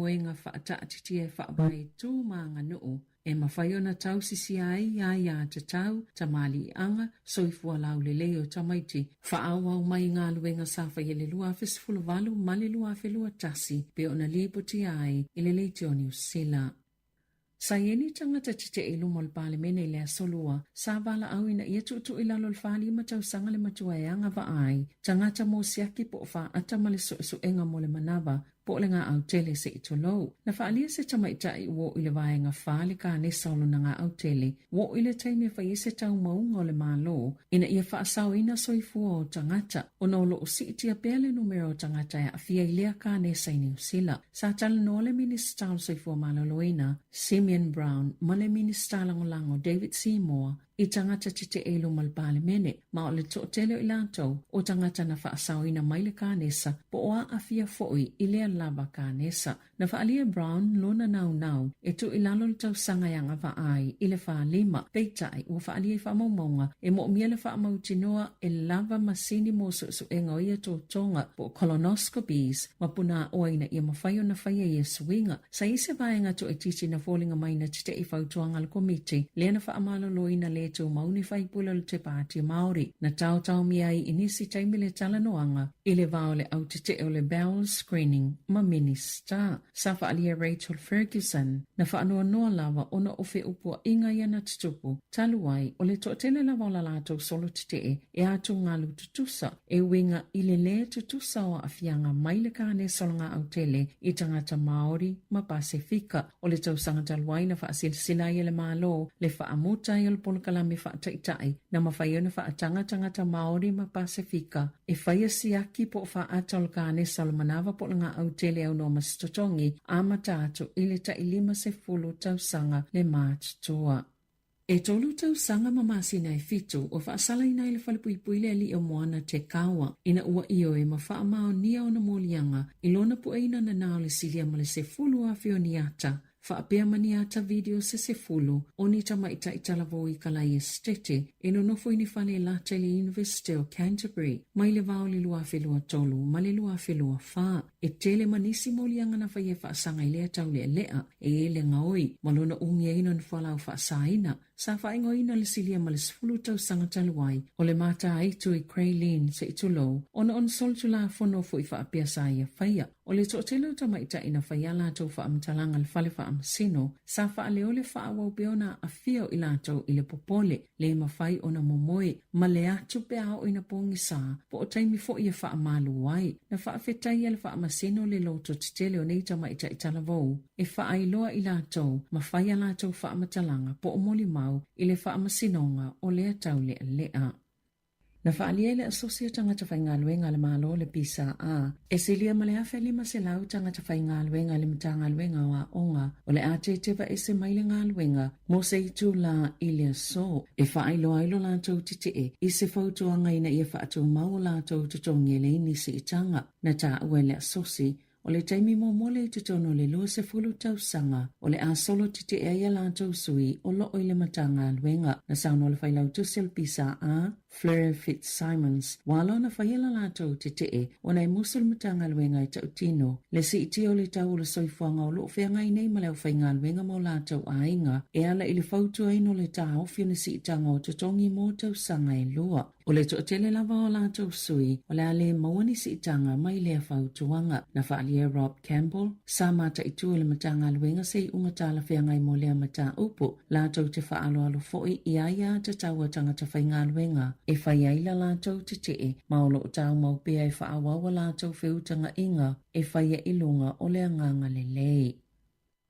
gaoioiga faataatitia e faavae i tu ma aganuu e mafai ona tausisia ai aiatatau, tamaliiaga, soifua laulelei o tamaiti, faaauau mai i galuega sa faia i le 2018 ma le 2021 pei ona lipotia ai i le Leitio Niu Sila. Sa i ai ni tagata tetee i luma o le Palemene i le Aso Lua, sa valaau ina ia tuutuu i lalo o le 45 tausaga le matua e agavaa ai tagata mo siaki po o faata ma le suesuega mo le manava po o le gaau tele se i tulou. Na faaalia se tamaitai ua oo i le vaega fa le kanesa o lona gaau tele, ua oo i le taimi e fai ai se taumauga o le Malo ina ia faasaoina soifua o tagata, ona o lo o siitia pea le numera o tagata e aafia i lea kanesa i Niu Sila. Sa talanoa le Minisita o le Soifua Maloloina, Simeon Brown, ma le Minisita Lagolago, David Seymour, i tagata tetee i luma o le Palemene, ma o le toatele o i latou o tagata na faasaoina mai le kanesa po o aafia foi i lea lava kanesa. Na faaalia e Brown lona naunau e tuu i lalo le tausaga e agavaa ai i le 45, peitai ua faaalia i faamaumauga e moomia le faamautinoa e lava masini mo suesuega o ia totoga po o colonoscopies ma punaaoa ina ia mafai ona faia ia suiga. Sa i ai se vaega toaitiiti na foliga mai na tetee i fautuaga a le Komiti lea na faamaloloina le tumau ni faipule o le Te Pāti Māori. Na taotaomia ai i nisi taimi le talanoaga i le va o le au tetee o le bowel screening ma Minisita. Sa faaalia e Rachel Ferguson, na faanoanoa lava ona o feupuaiga ia na tutupu, talu ai o le toatele lava o la latou solo tetee e atugalu tutusa e uiga i le lē tutusa o aafiaga mai le kanesa o le gaau tele i tagata Māori ma Pasefika. O le tausaga talu ai na faasilasila ai e le Malo le faamuta ai o le polokalame faataitai na mafai ai ona faataga tagata Māori ma Pasefika e faia siaki po o faata o le kanesa o le manava po o le gaau tele aunoa ma se totogi amata atu i le tai 50 tausaga le matutua. E tolu tausaga ma masina e fitu ua faasalaina ai le falepuipui le alii o Moana Te Kawa ina ua ioe ma faamaonia ona moliaga i lona pueina nanā o le silia ma le 10,000 o ni ata faapea ma ni ata video se 10 o ni tamaitai talavou i Kalai Esetete e nonofo i ni fale e lata i le Iunivesite o Canterbury mai le va o le 2023 ma le 2024. E tele ma nisi moliaga na faia e faasaga i lea taulealea e i ai le gaoi ma lona umiaina o ni fualaau faasaina sa faaigoaina le silia ma le 10 tausaga talu ai o le mataaitu i Grey Lynn se i tulou ona o ni solitulafono foi faapea sa ia faia. O le toatele o tamaitai na faia a latou faamatalaga i le fale faamasino sa faaleo le faaauau pea ona aafia o i latou i le popole le mafai ona momoe ma le atu pe a oo ina pogisa po o taimi foi e faamalu ai. Na faafetaia le faamasino le loto tetele o nei tamaitai talavou e faailoa i latou ma fai a latou faamatalaga po o molimau i le faamasinoga o lea taulealea. Na faaalia e le Asosi o Tagata Faigaluega a le Malo le PSA, e silia ma le 1,500 tagata faigaluega i le Matagaluega o Aoga o le a teteva ese mai le galuega mo se itulā i le aso e faailoa ai lo latou tetee i se fautuaga ina ia faatumau o latou totogi e leai ni siitaga. Na taua e le Asosi O le taimi muamua lea i totonu o le 20 tausaga o le a solo tetee ai a latou sui o loo i le Matagaluega. Na saunoa le Failautusi o le PSA, Fleur Fitzsimons, ua ala ona faia la latou tetee ona e musu le Matagaluega e tautino le siitia o le tau o le soifuaga o loo feagai nei ma le aufaigaluega ma o latou aiga e ala i le fautuaina o le taofi o ni siitaga o totogi mo tausaga e lua. O le toatele lava o latou sui o le a le maua ni siitaga mai lea fautuaga. Na faaalia e Rob Campbell, sa mataitu e le Matagaluega se iuga talafeagai mo lea mataupu, latou te faaaloalo foi i aiatatau a tagata faigaluega e fai ai la latou tetee ma o lo o taumau pea e faaauau a latou feutagaiga e faia i luga o le agaga lelei.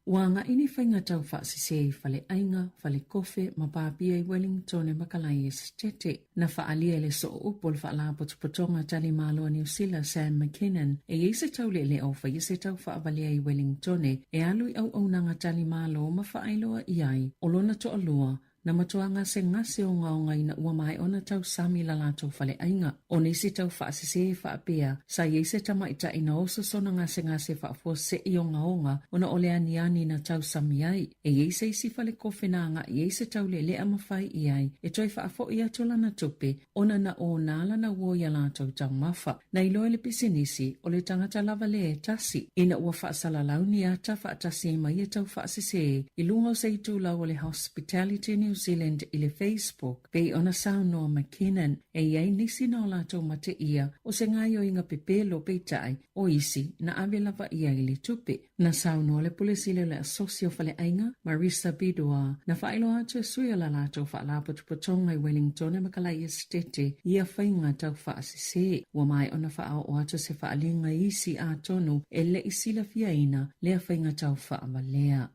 Ua agai ni faiga tau faasese i faleaiga, falekofe ma pāpia i Wellingtone ma Kalai Esetete. Na faaalia e le Sooupu o le Faalapotopotoga Tali Malo a Niu Sila, Sam McKinnon, e i ai se taulealea o faia se tau faavalea i Wellingtone e alu i auaunaga tali malo ma faailoa i ai o lona toalua. Na matua gasegase ogaoga ina ua maea ona tausami i la latou faleaiga. O nisi tau faasese faapea, sa i ai se tamaitai na oso sona gasegase faafuasei ogaoga ona o le aniani na tausami ai. E i ai se isi falekofe na agai ai se taulelea ma fai i ai e toe faafoi atu lana tupe ona na ōnā lana uo i a latou taumafa. Na iloa e le pisinisi, o le tagata lava lea e tasi, ina ua faasalalau ni ata faatasi ai ma ia tau faasesē i luga o se itulau o le Hospitality New Zealand i le Facebook, pei ona saunoa McKinnon, e i ai nisi na o latou mateia o se gaoioiga pepelo peitai, o isi na ave lava i ai le tupe. Na saunoa le Pule Sili o le Asosi o Faleaiga, Marisa Bidois, na faailoa atu e sui o la latou faalapotopotoga i Wellingtone ma Kala'i Esetete ia faiga tau faasese. Ua maea ona faaoo atu se faaaliga i isi atonu e le i silafiaina lea faiga tau faavalea.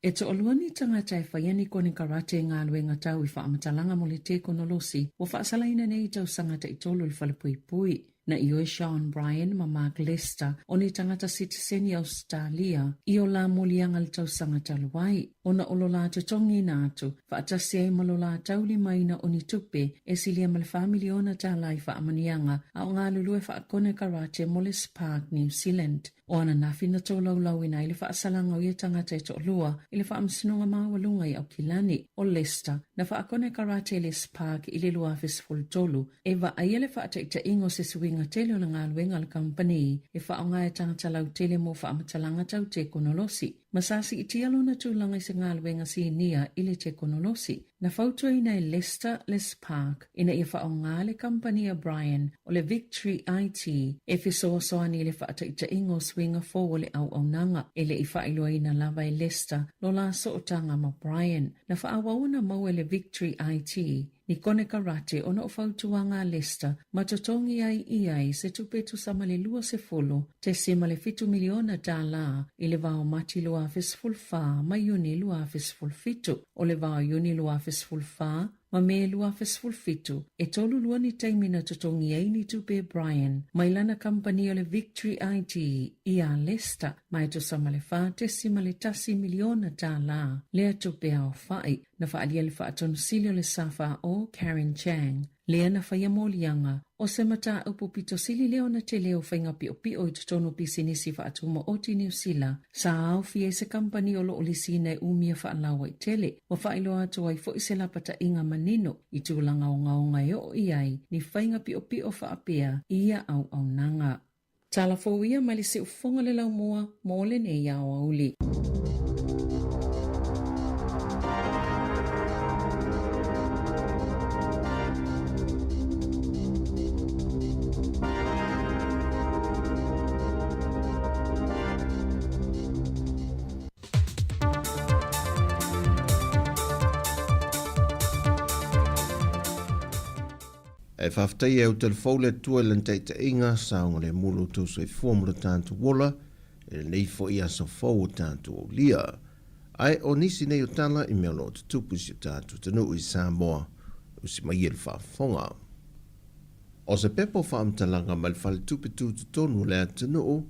E toalua ni tagata e faia ni konekarate i galuega tau i faamatalaga mo le tekonolosi ua faasalaina nei i tausaga taitolu i le falepuipui. Na ioe Sean Bryan ma Mark Lester o ni tagata sitiseni Ausetalia i o la moliaga i le tausaga talu ai, ona o lo la totogiina atu faatasi ai ma lo la taulimaina o ni tupe e silia ma le $4 miliona i faamanuiaga a o galulue faakonekarate mo le Spark New Zealand. O ananafi na tolaulauina ai le faasalaga o ia tagata e toalua i le Faamasinoga Maualuga i Aukilani. O Lester, na faakonekarate i le Spark i le 2013 e vaaia le faataitaiga o se suiga tele o le galuega a le kamupani e faaaoga e tagata lautele mo faamatalaga tau tekonolosi. Ma sa siitia lona tulaga i se galuega sinia i le tekonolosi. Na fautuaina e Lester le Spark ina ia faaaoga le kamupani a Brian o le Victory IT e fesoasoani i le faataitaiga o suiga fou o le auaunaga. E le i faailoaina lava e Lester lo la sootaga ma Brian. Na faaauau ona maua e le Victory IT ni konekarate ona o fautuaga a Lester ma totogi ai i ai se tupe tusa ma le $20.7 miliona i le va o Mati 2014 ma Iuni 2017. O le va o Iuni 2014 ma Me 2017, e 32 ni taimi na totogi ai ni tupe e Brian mai lana kamupani o le Victory IT iā Lester, ma e tusa ma le $4.1 miliona lea tupe aofai. Na faaalia le Faatonu Sili o le SFAO, Karen Chang, lea na faia moliaga o se mataupu pito sili lea ona tele o faiga piopio i totonu o pisinisi faatumaoti i Niu Sila, sa aofia ai se kamupani o lo o lisiina e umia faalauaitele. Ua faailoa atu ai foi se lapataiga manino i tulaga ogaoga e oo i ai ni faiga piopio faapea i ia auaunaga. Tala fou ia mai le siufofoga le laumua mo lenei aoauli. E faafetai e Utelefou le Atua i lana taitaiga, saogalemu lo outou soifua ma lo tatou ola i lenei foi aso fou o tatou aulia. Ae o nisi nei o tala i mea o lo o tutupu i si o tatou atunuu i Samoa, usi mai e le faafofoga. O se pepa o faamatalaga mai le Faletupe Tutotonu o le atunuu,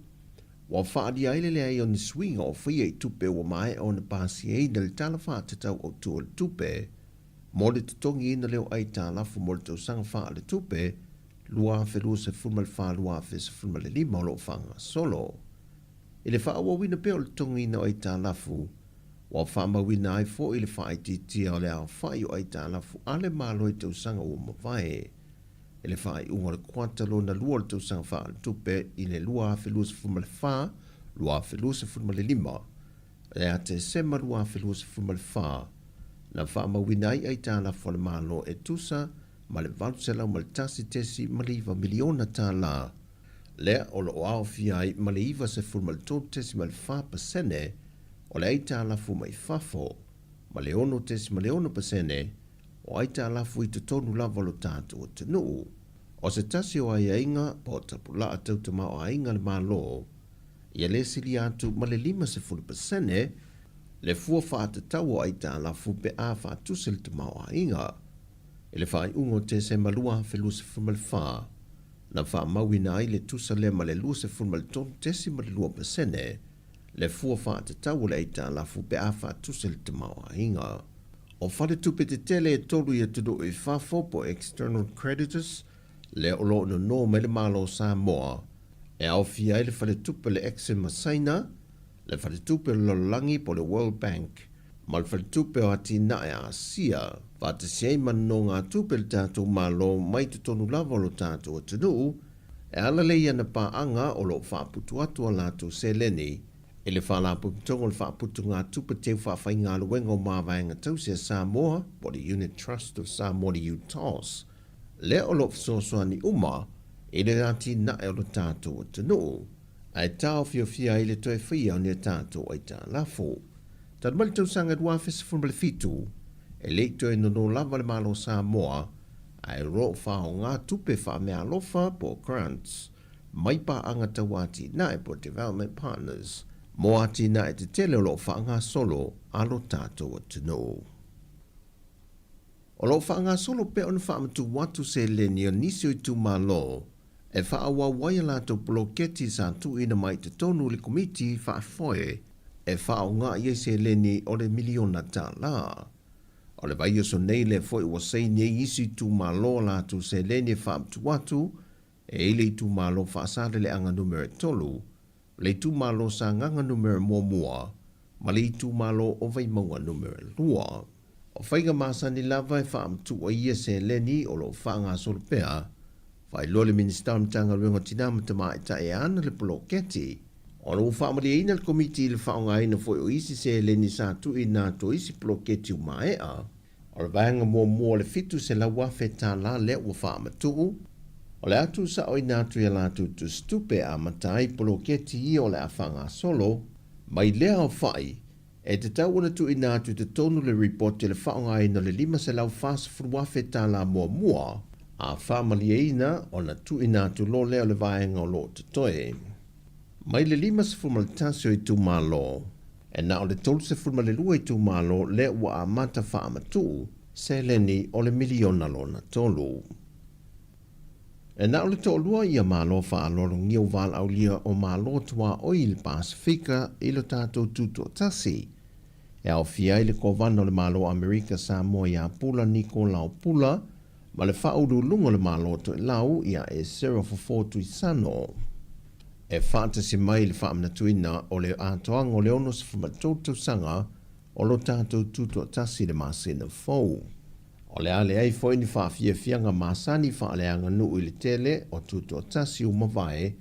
ua faaalia ai le leai o ni suiga o faia i tupe ua maea ona pasiaina i le Tala Faatatau Autu o le Tupe mo le totogiina lea o aitalafu mo le tausaga faaletupe 2024/2025 o lo o faagasolo. I le faaauauina pea o le totogiina o aitalafu, ua faamauina ai foi le faaitiitia o le aofai o aitalafu a le Malo i tausaga ua mavae. I le faaiuga o le kuata lona lua o le tausaga faaletupe i le 2024/2025, Ia Tesema 2024, na faamauina ai aitalafu a le Malo e tusa ma le $801.9 miliona, lea o lo o aofia ai ma le 93.4% o le aitalafu mai fafo ma le 6.6% o aitalafu i totonu lava o lo tatou atunuu. O se tasi o aiaiga po o tapulaa tau tamaoaiga a le Malo, Ia le silia atu ma le 50% le fua faatatau o aitalafu pe a faatusa le tamaoaiga. I le faaiuga o Tesema 2024, na faamauina ai le tusa lea ma le 23.2% le fua faatatau o le aitalafu pe a faatusa le tamaoaiga. O faletupe tetele e tolu i atunuu i fafo po o external creditors lea o lo o nono mai le Malo o Samoa e aofia ai le faletupe o le Exim ma Saina, le Faletupe o le Lalolagi po o le World Bank ma le Faletupe o Atinae a Asia, faatasi ai ma nonogatupe a le tatou Malo mai totonu lava o lo tatou atunuu e ala lea i ana paaga o lo o faaputu atu a latou seleni i le Faalapotopotoga o le Faaputugatupe Teu Faafaigaluega o Mavaega Tausi a Samoa po o le Unit Trust of Samoa le UTOS, lea o lo o fesoasoani uma i le atinae o lo tatou atunuu. Ae taofiofia ai le toe faia o ni a tatou aitalafu. Talu mai le tausaga 2017, e le i toe nono lava le Malo o Samoa ae o lo o faaaoga tupe faameaalofa po o grants mai paaga tau atinae po o development partners mo atinae tetele o lo o faagasolo a lo tatou atunuu. O lo o faagasolo pea ona faamatuu atu seleni o nisi o itumalo e faaauau ai a latou poloketi sa tuuina mai i totonu o le Komiti Faafoe e faaaoga i ai seleni o le miliona tala. O le vaiaso nei lea foi ua saini ai isi itumalo a latou seleni e faamatuu atu e i le itumalo Faasaleleaga Numera 3, le itumalo Sagaga Numera 1 ma le itumalo o Vaimauga Numera 2. O faiga masani lava e faamatuu ai ia seleni o lo o faagasolo pea, faailoa le Minisita o le Matagaluega o Tina ma Tamaitai e ana le poloketi. Ona ua faamalieina le Komiti i le faaaogaina foi o isi seleni sa tuuina atu o isi poloketi ua maea. O le vaega muamua o le $700,000 lea ua faamatuu, o le a tuusaoina atu i a latou tusitupe e amata ai poloketi ia o le a faagasolo. Mai lea aofai, e tatau ona tuuina atu i totonu le ripoti o le faaaogaina o le $540,000 muamua, a faamalieina ona tuuina atu loa lea o le vaega o lo o totoe. Mai le 51 o itumalo, e na o le 32 itumalo lea ua amata faamatuu seleni o le miliona lona tolu. E na o le toalua ia Malo faaaloalogia ua valaaulia o Malo tuaoi i le Pasefika i lo tatou Tutoatasi, e aofia ai le Kovana o le Malo Amerika Samoa ia Pula Nikolao Pula ma le Faauluuluga o le Malo Toelau ia Esera Fofo Tuisano. E faatasi mai le faamanatuina o le atoaga o le 63 tausaga o lo tatou tutoatasi i le masina fou. O le a leai foi ni faafiafiaga masani faaleaganuu i le tele o tutoatasi ua mavae,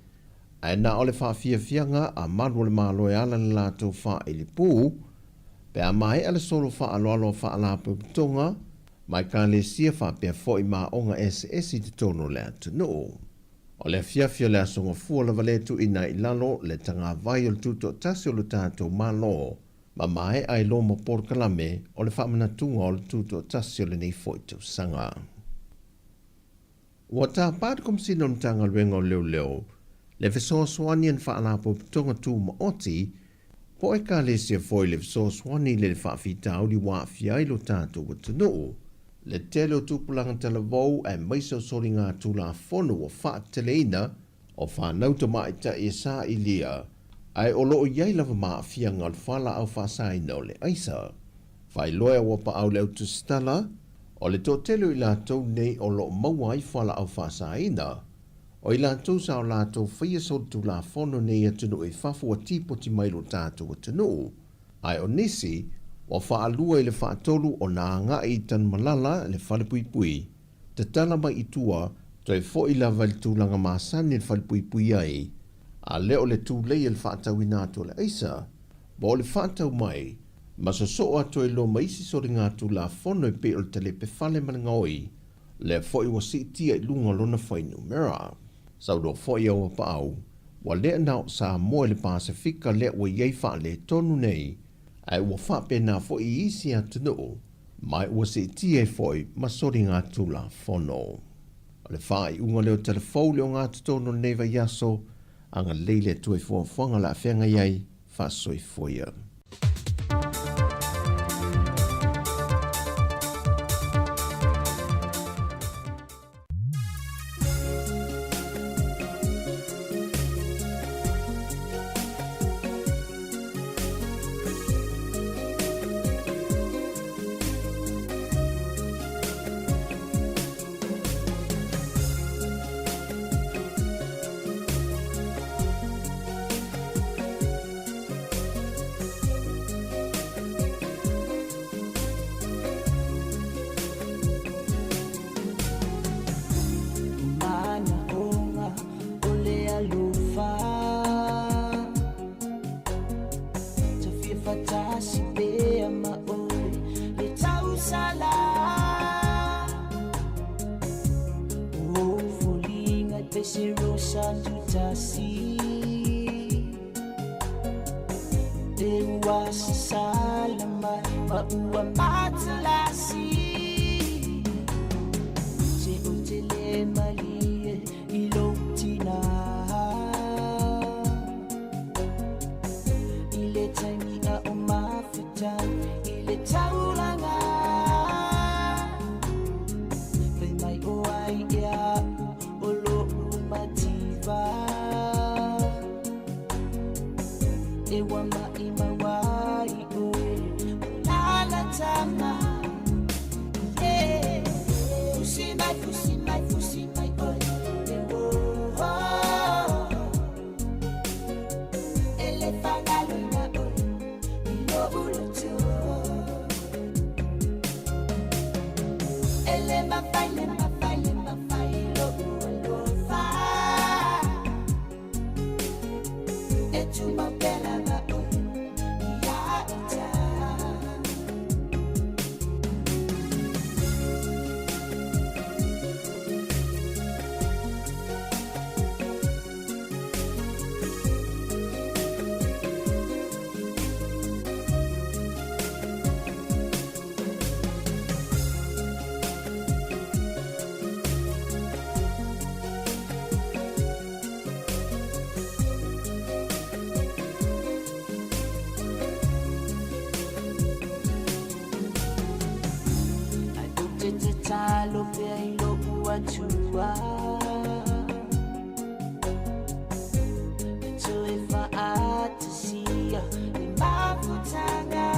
ae na o le faafiafiaga a malu o le Malo e ala le latou faailipū, pe a maea le solo faaaloalo a Faalapotopotoga ma Ekalesia faapea foi ma aoga eseese i totonu o le atunuu. O le afiafi o le Aso Gafua lava lea e tuuina ai i lalo le tagavai o le Tutoatasi o lo tatou Malo ma maea ai loa ma polokalame o le faamanatuga o le Tutoatasi o lenei foi tausaga. Ua tapa le Komesina o le Matagaluega o Leoleo le fesoasoani a ni Faalapotopotoga Tumaoti po o Ekalesia foi le fesoasoani i le faafitauli ua aafia ai lo tatou atunuu. Le tele o tupulaga talavou aemaise o soligatulafono ua faateteleina o fanau tamaitai e sailia, ae o lo o i ai lava ma aafiaga o le fualaau faasaina o le aisa. Faailoa e Auapaau le autusitala, o le toatele o i latou nei o lo o maua ai fualaau faasaina, o i latou sa o latou faia solitulafono nei atunuu i fafo ua tipoti mai i lo tatou atunuu, ae o nisi ua faalua i le faatolu ona agai i Tanumalala le falepuipui, tatala mai i tua, toe foi lava i le tulaga masani le falepuipui ai, a lea o le tulei e le faatauina atu o le aisa, ma o le faatau mai, ma sosoo atu ai loa ma isi soligatulafono e pei o le talepe fale ma le gaoi, lea foi ua siitia i luga o lona fuainumera. Saunoa foi Auapaau, ua lea na o Samoa i le Pasefika lea ua i ai faaletonu nei, ae ua faapena foi i isi atunuu, ma ua siitia ai foi ma soligatulafono. O le faaiuga lea o Talafou le ogatotonu o lenei vaiaso, agalelei le Atua i fuafuaga o le a feagai ai, faasoifua ia. faatasi pea ma oe le tausala. O ou foliga e pese rosa tutasi E ua sasala mai ma ua matalasi. Se ou te le malie i lou tina I le taimi a o mafuta i le taulaga. Fai mai o ai ea a'u o lo'u mativa E ua maʻimau ai oe o lalatama. Yeah. Fusi mai, fusi mai, fusi mai oe e oh. E le faagaloina oe i lo'u loto. E le mafai, le mafai, le mafai lo'u alofa E tumau pea lava oe ia ita. Ae ou te tatalo pea i lo'u Atua E toe faatasia le mafutaga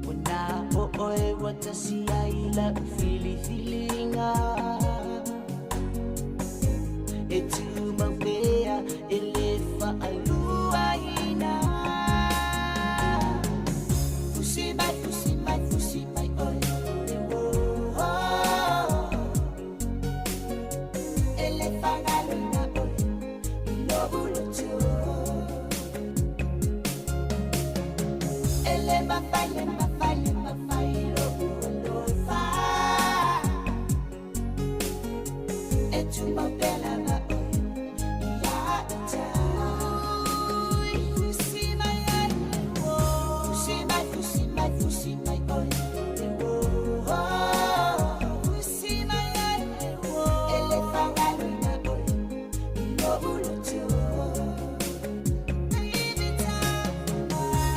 Ua na o oe ua tasi ai la'u filifiliga E tumau pea e le faaluaina. Fusi mai, fusi mai, fusi mai oe e oh. E le faagaloina oe i lo'u loto. E le mafai, le mafai, le mafai lo'u alofa E tumau pea lava oe ia ita. Fusi mai ai, fusi mai, fusi mai, fusi mai oe e oh. Fusi mai ai, e le faagaloina oe i lo'u loto.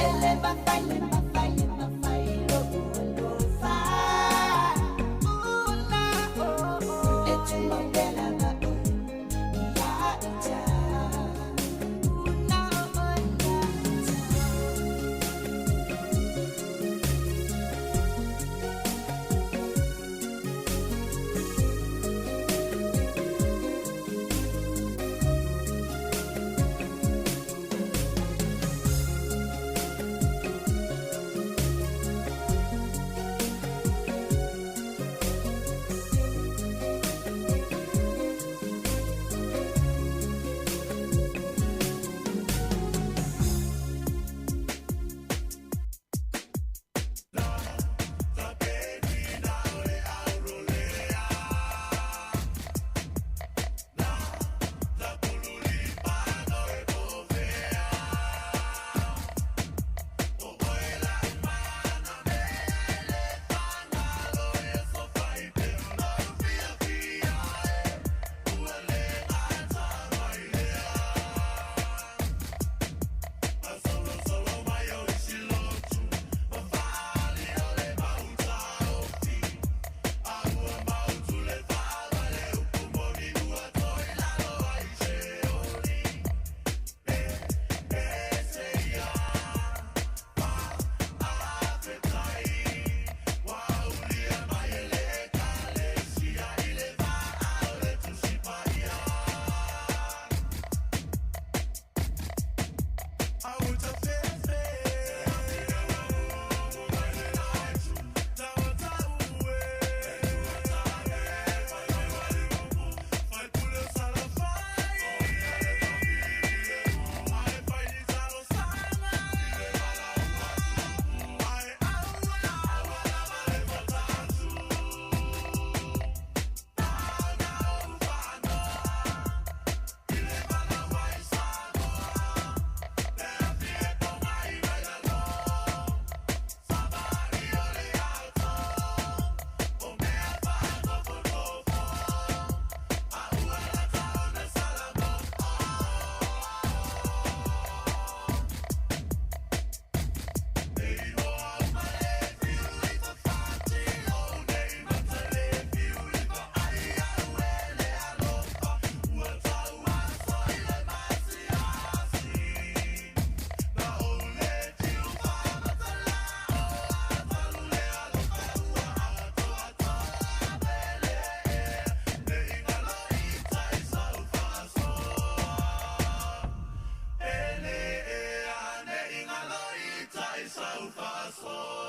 E le mafai, le mafai, le mafai lo'u alofa E tumau pea lava oe ia ita. So.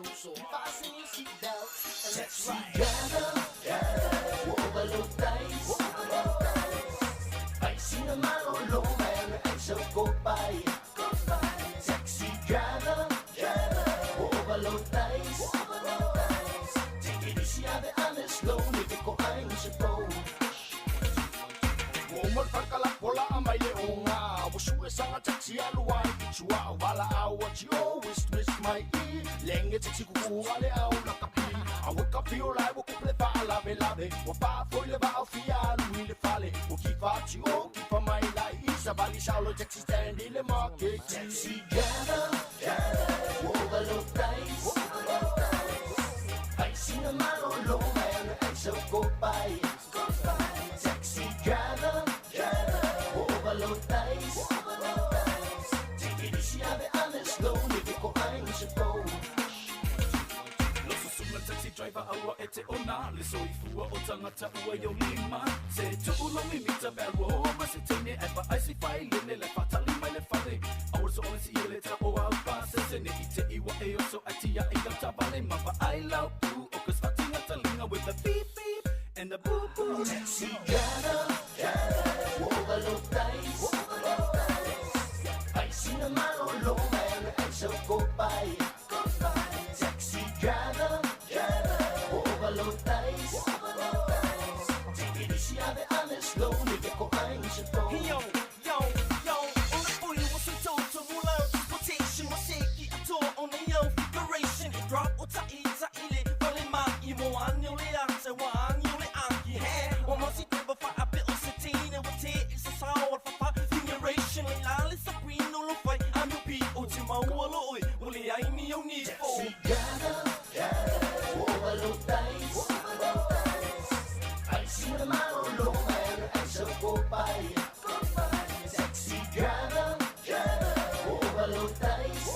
Fasten your seatbelts and let's ride. Driver, driver, ua ovalotais. Ai sina malolo mai le ai so go by. Taxi driver, driver, ua ovalotais. Take it easy, ave ame slow, ni ke ko ai ni se po. Ua uma le falakala ua laa mai le oga Ua sue saga taxi alu ai i tua Vala au a ti o wis wis mai i Lenge taxi kuku ale au la kapi A ua kapi o lai ua kupu le faalave lave Ua paa foi le vaa o fia alu i le fale Ua kifa ti o kifa mai lai i Savali saulo taxi stand i le market. Taxi driver, driver, ua ovalotais. Ai sina malolo mai ale ai so go by. Taxi driver, driver, ua ovalotais. Take it easy, ave ame slow, ni ke ko ai ni se po. Lau susuga taxi driver aua e te ona Le soifua o tagata ua i ou lima Se tuu lou mimita pe alu ua oo ma se teine Ae vaai se failele la e faatali mai le fale Aua le soona sii le tau o au pasese Ne i te i ua e oso ae tiai lau taavale Ma vaai lau pu o ka sfatiga taliga With the beep beep and the boop boop. Taxi driver, driver, ua ovalotais. Ai sina malolo mai ale ai so go by. Taxi driver, driver, ua ovalotais. Take it easy, ave ame slow, ni ke ko ai ni se po. Yo, yo, yo, o le oi ua se toto mula transportation wa seki atoa o nei au figuration e drop o ta'i ta'i le fale mai mo ane o le ate wa ane o le aki he wa masi driver fa ape o se tine wa te i sa sao o fa fa figuration le la le sabrino lo fai anu pi o te maua lo oi o le ai ni au ni fo. Taxi driver, driver, ua ovalotais. Ai sina malolo mai ale ai so go by. Taxi driver, driver, ua ovalotais.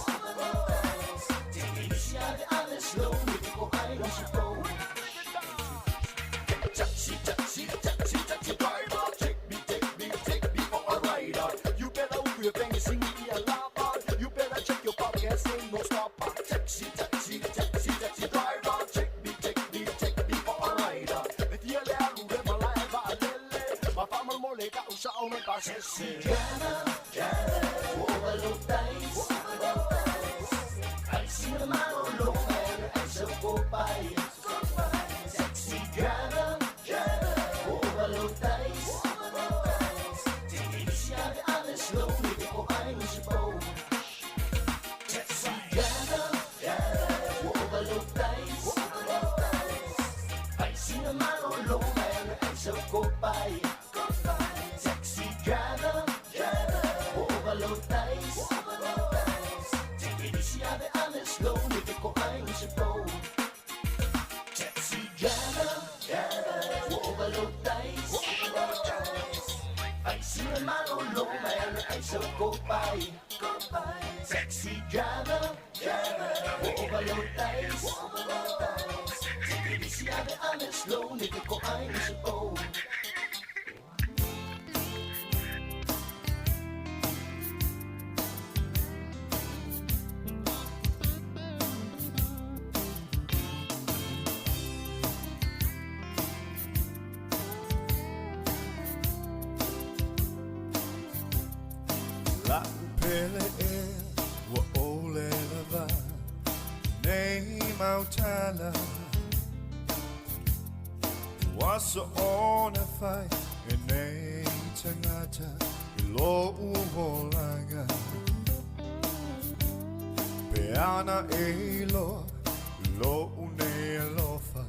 Take it easy, ave ame slow, ni ke ko ai ni se po. Taxi, taxi, taxi, taxi driver, take me, take me, take me for a ride. You better move your fingers, sing me a lava. You better check your pockets, ain't no stopper. Taxi, taxi, taxi, taxi driver, take me, take me, take me for a ride. If you le alu le malae vaalele, ma faamolemole ka usao me pasese. Driver, driver, ua ovalotais. Ai sina malolo mai ale ai so go by. Taxi driver, driver, ua ovalotais. Take it easy, ave ame slow, ni ke ko ai ni se po. Taxi driver, driver, ua ovalotais. Ai sina malolo mai ale ai so go by. Taxi driver, driver, ua ovalotais. Take it easy, ave ame slow, ni ke ko ai ni se po. Taxi driver, driver, ua ovalotais. Ai sina malolo mai ale ai so go by. Taxi driver, driver, ua ovalotais. Take it easy, ave ame slow, ni ke ko ai ni se po. La'u pele ē ua ʻole lava nei mau tala Ua soona fai e nei tagata i lo'u olaga Pe ana e iloa lo'u nei alofa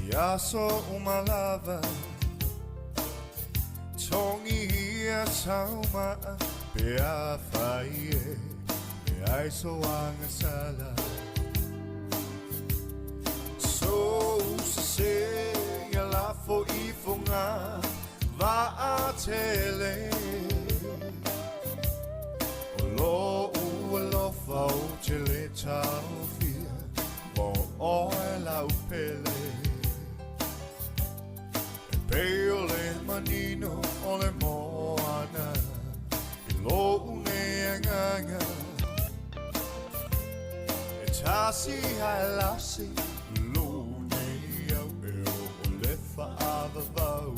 i aso uma lava Togi ia sau maa pe afai e leai sou agasala Sou sese ia lafo ifoga vaatele O lo'u alofa ou te le taofia mo oe lau pele E pei o le manino o le moana i lo'u nei agaga E Tasi hae lasi lou nei au e o le faavavau.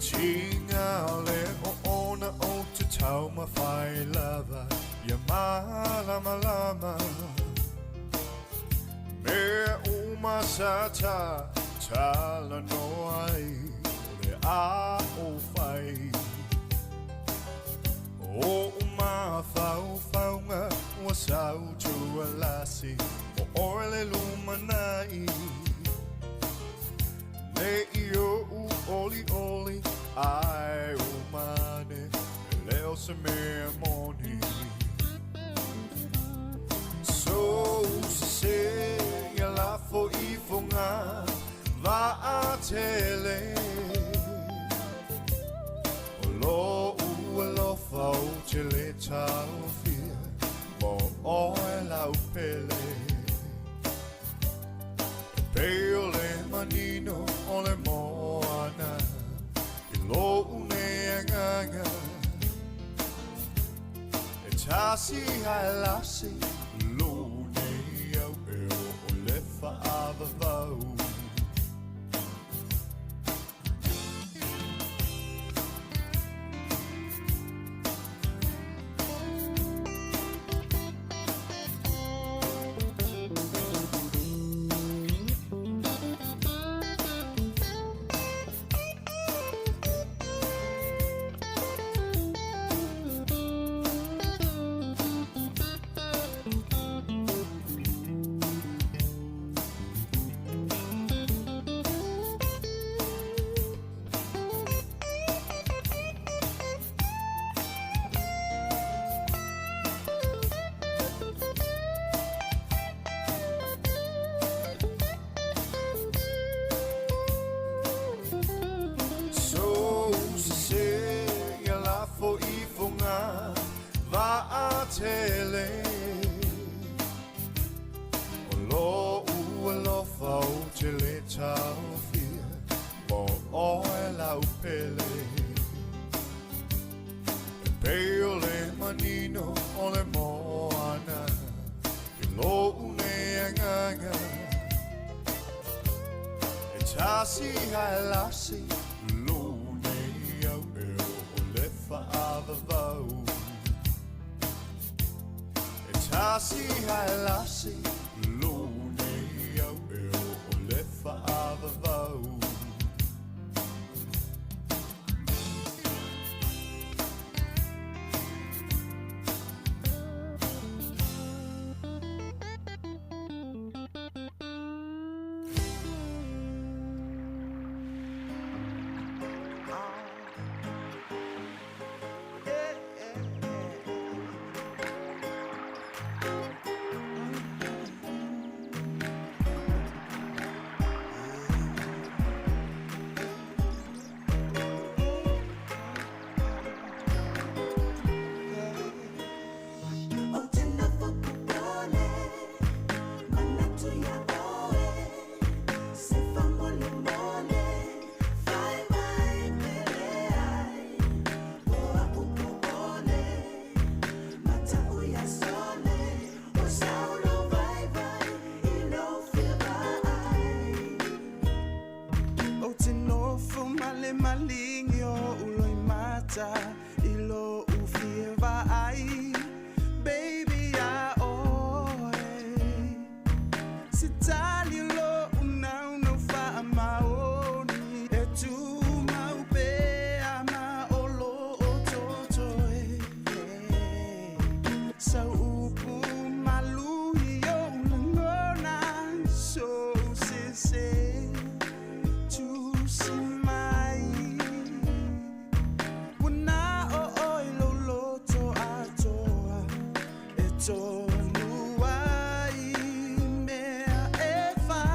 Tiga le oona o te taumafai lava ia malamalama. Mea uma sa ta talanoa ai o le a o fai. Oʻu mafaufauga ua sau tualasi o oe le lumanai. Nei i oʻu olioli ae o mane e le o se mea moni. Sou sese ia lafo ifoga vaatele. O loʻu alofa ou te le taofia mo oe lau pele. E pei o le manino o le moana i loʻu nei agaga. E tasi ae lasi lou nei au e oo le faavavau. Sou sese ia lafo ifoga vaatele. O loʻu alofa ou te le taofia mo oe lau pele. E pei o le manino o le moana i loʻu nei agaga. E tasi ae lasi lou nei au e oo le faavavau. E tasi ae lasi lou nei au e oo le faavavau. Ou te nofo popole, manatu ia oe, se faamolemole, fai mai pele ai, o a'u popole, mata'u ia sole, o sau lou vaivai i lou fia vaai. Ou te nofo ma le maligi o loimata i lou fia vaai. Baby ia oe. Se tali loʻu naunau faamaoni e tumau pea ma o lo o totoe. Sau upu malu i ou lagona sou sese tusi mai. Ua na o oe lou loto atoa e tonu ai mea e fai.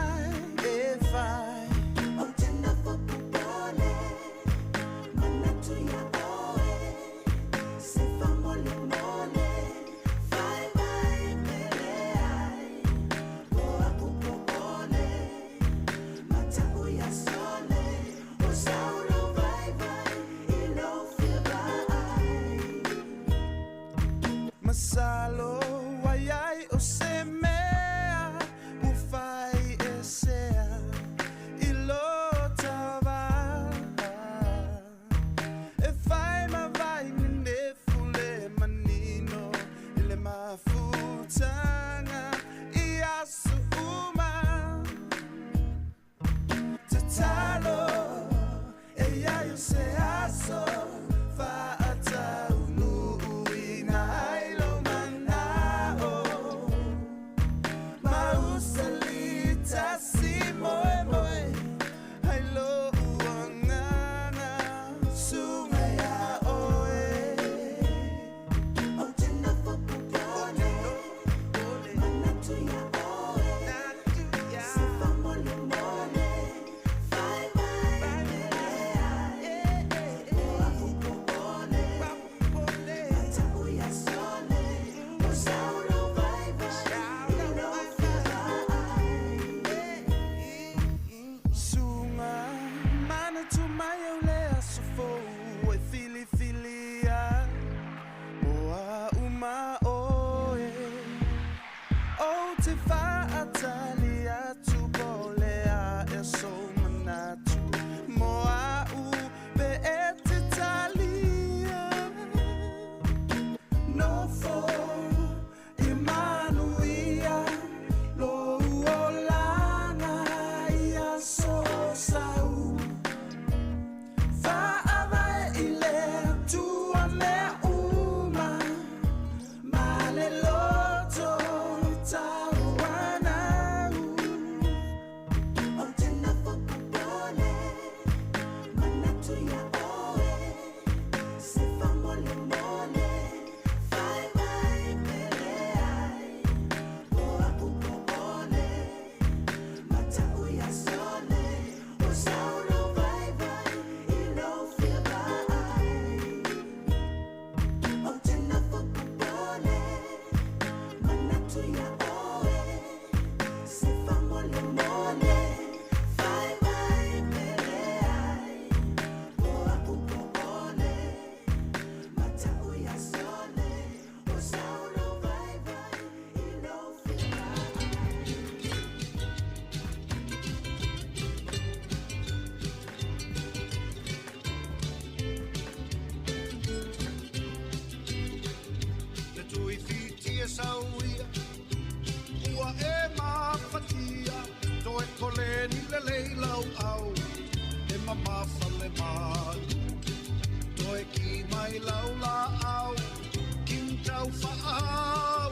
i lau laau king tau faahau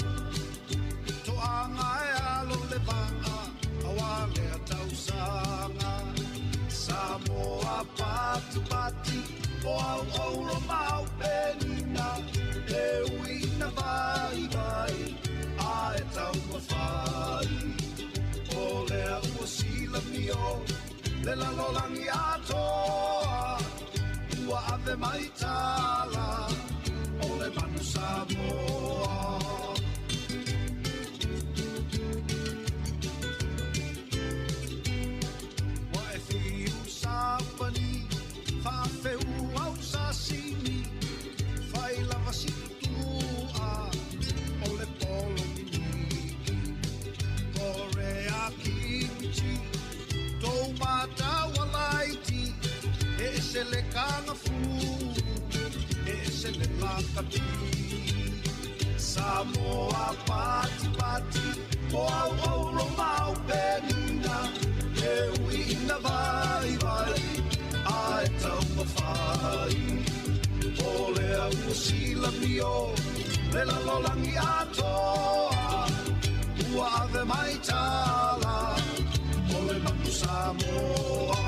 Toaga e alo le vaa aua lea tausaga Samoa patipati o au oulo mau penina E ui ina vaivai a e taumafai O lea ua silamio le lalolagi atoa Ua ave mai tala o le manu Samoa. Ua e fiu sapani faafeu au sasimi Fai lava si tutua o le polo mimiki Korea kimchi tou matau alaiti E ese le kanafu e ese le lakapi Samoa pati pati o au oulo mau penina E ui ina vaivai a e taumafai O lea ua silamio le lalolagi atoa Ua ave mai tala o le manu Samoa.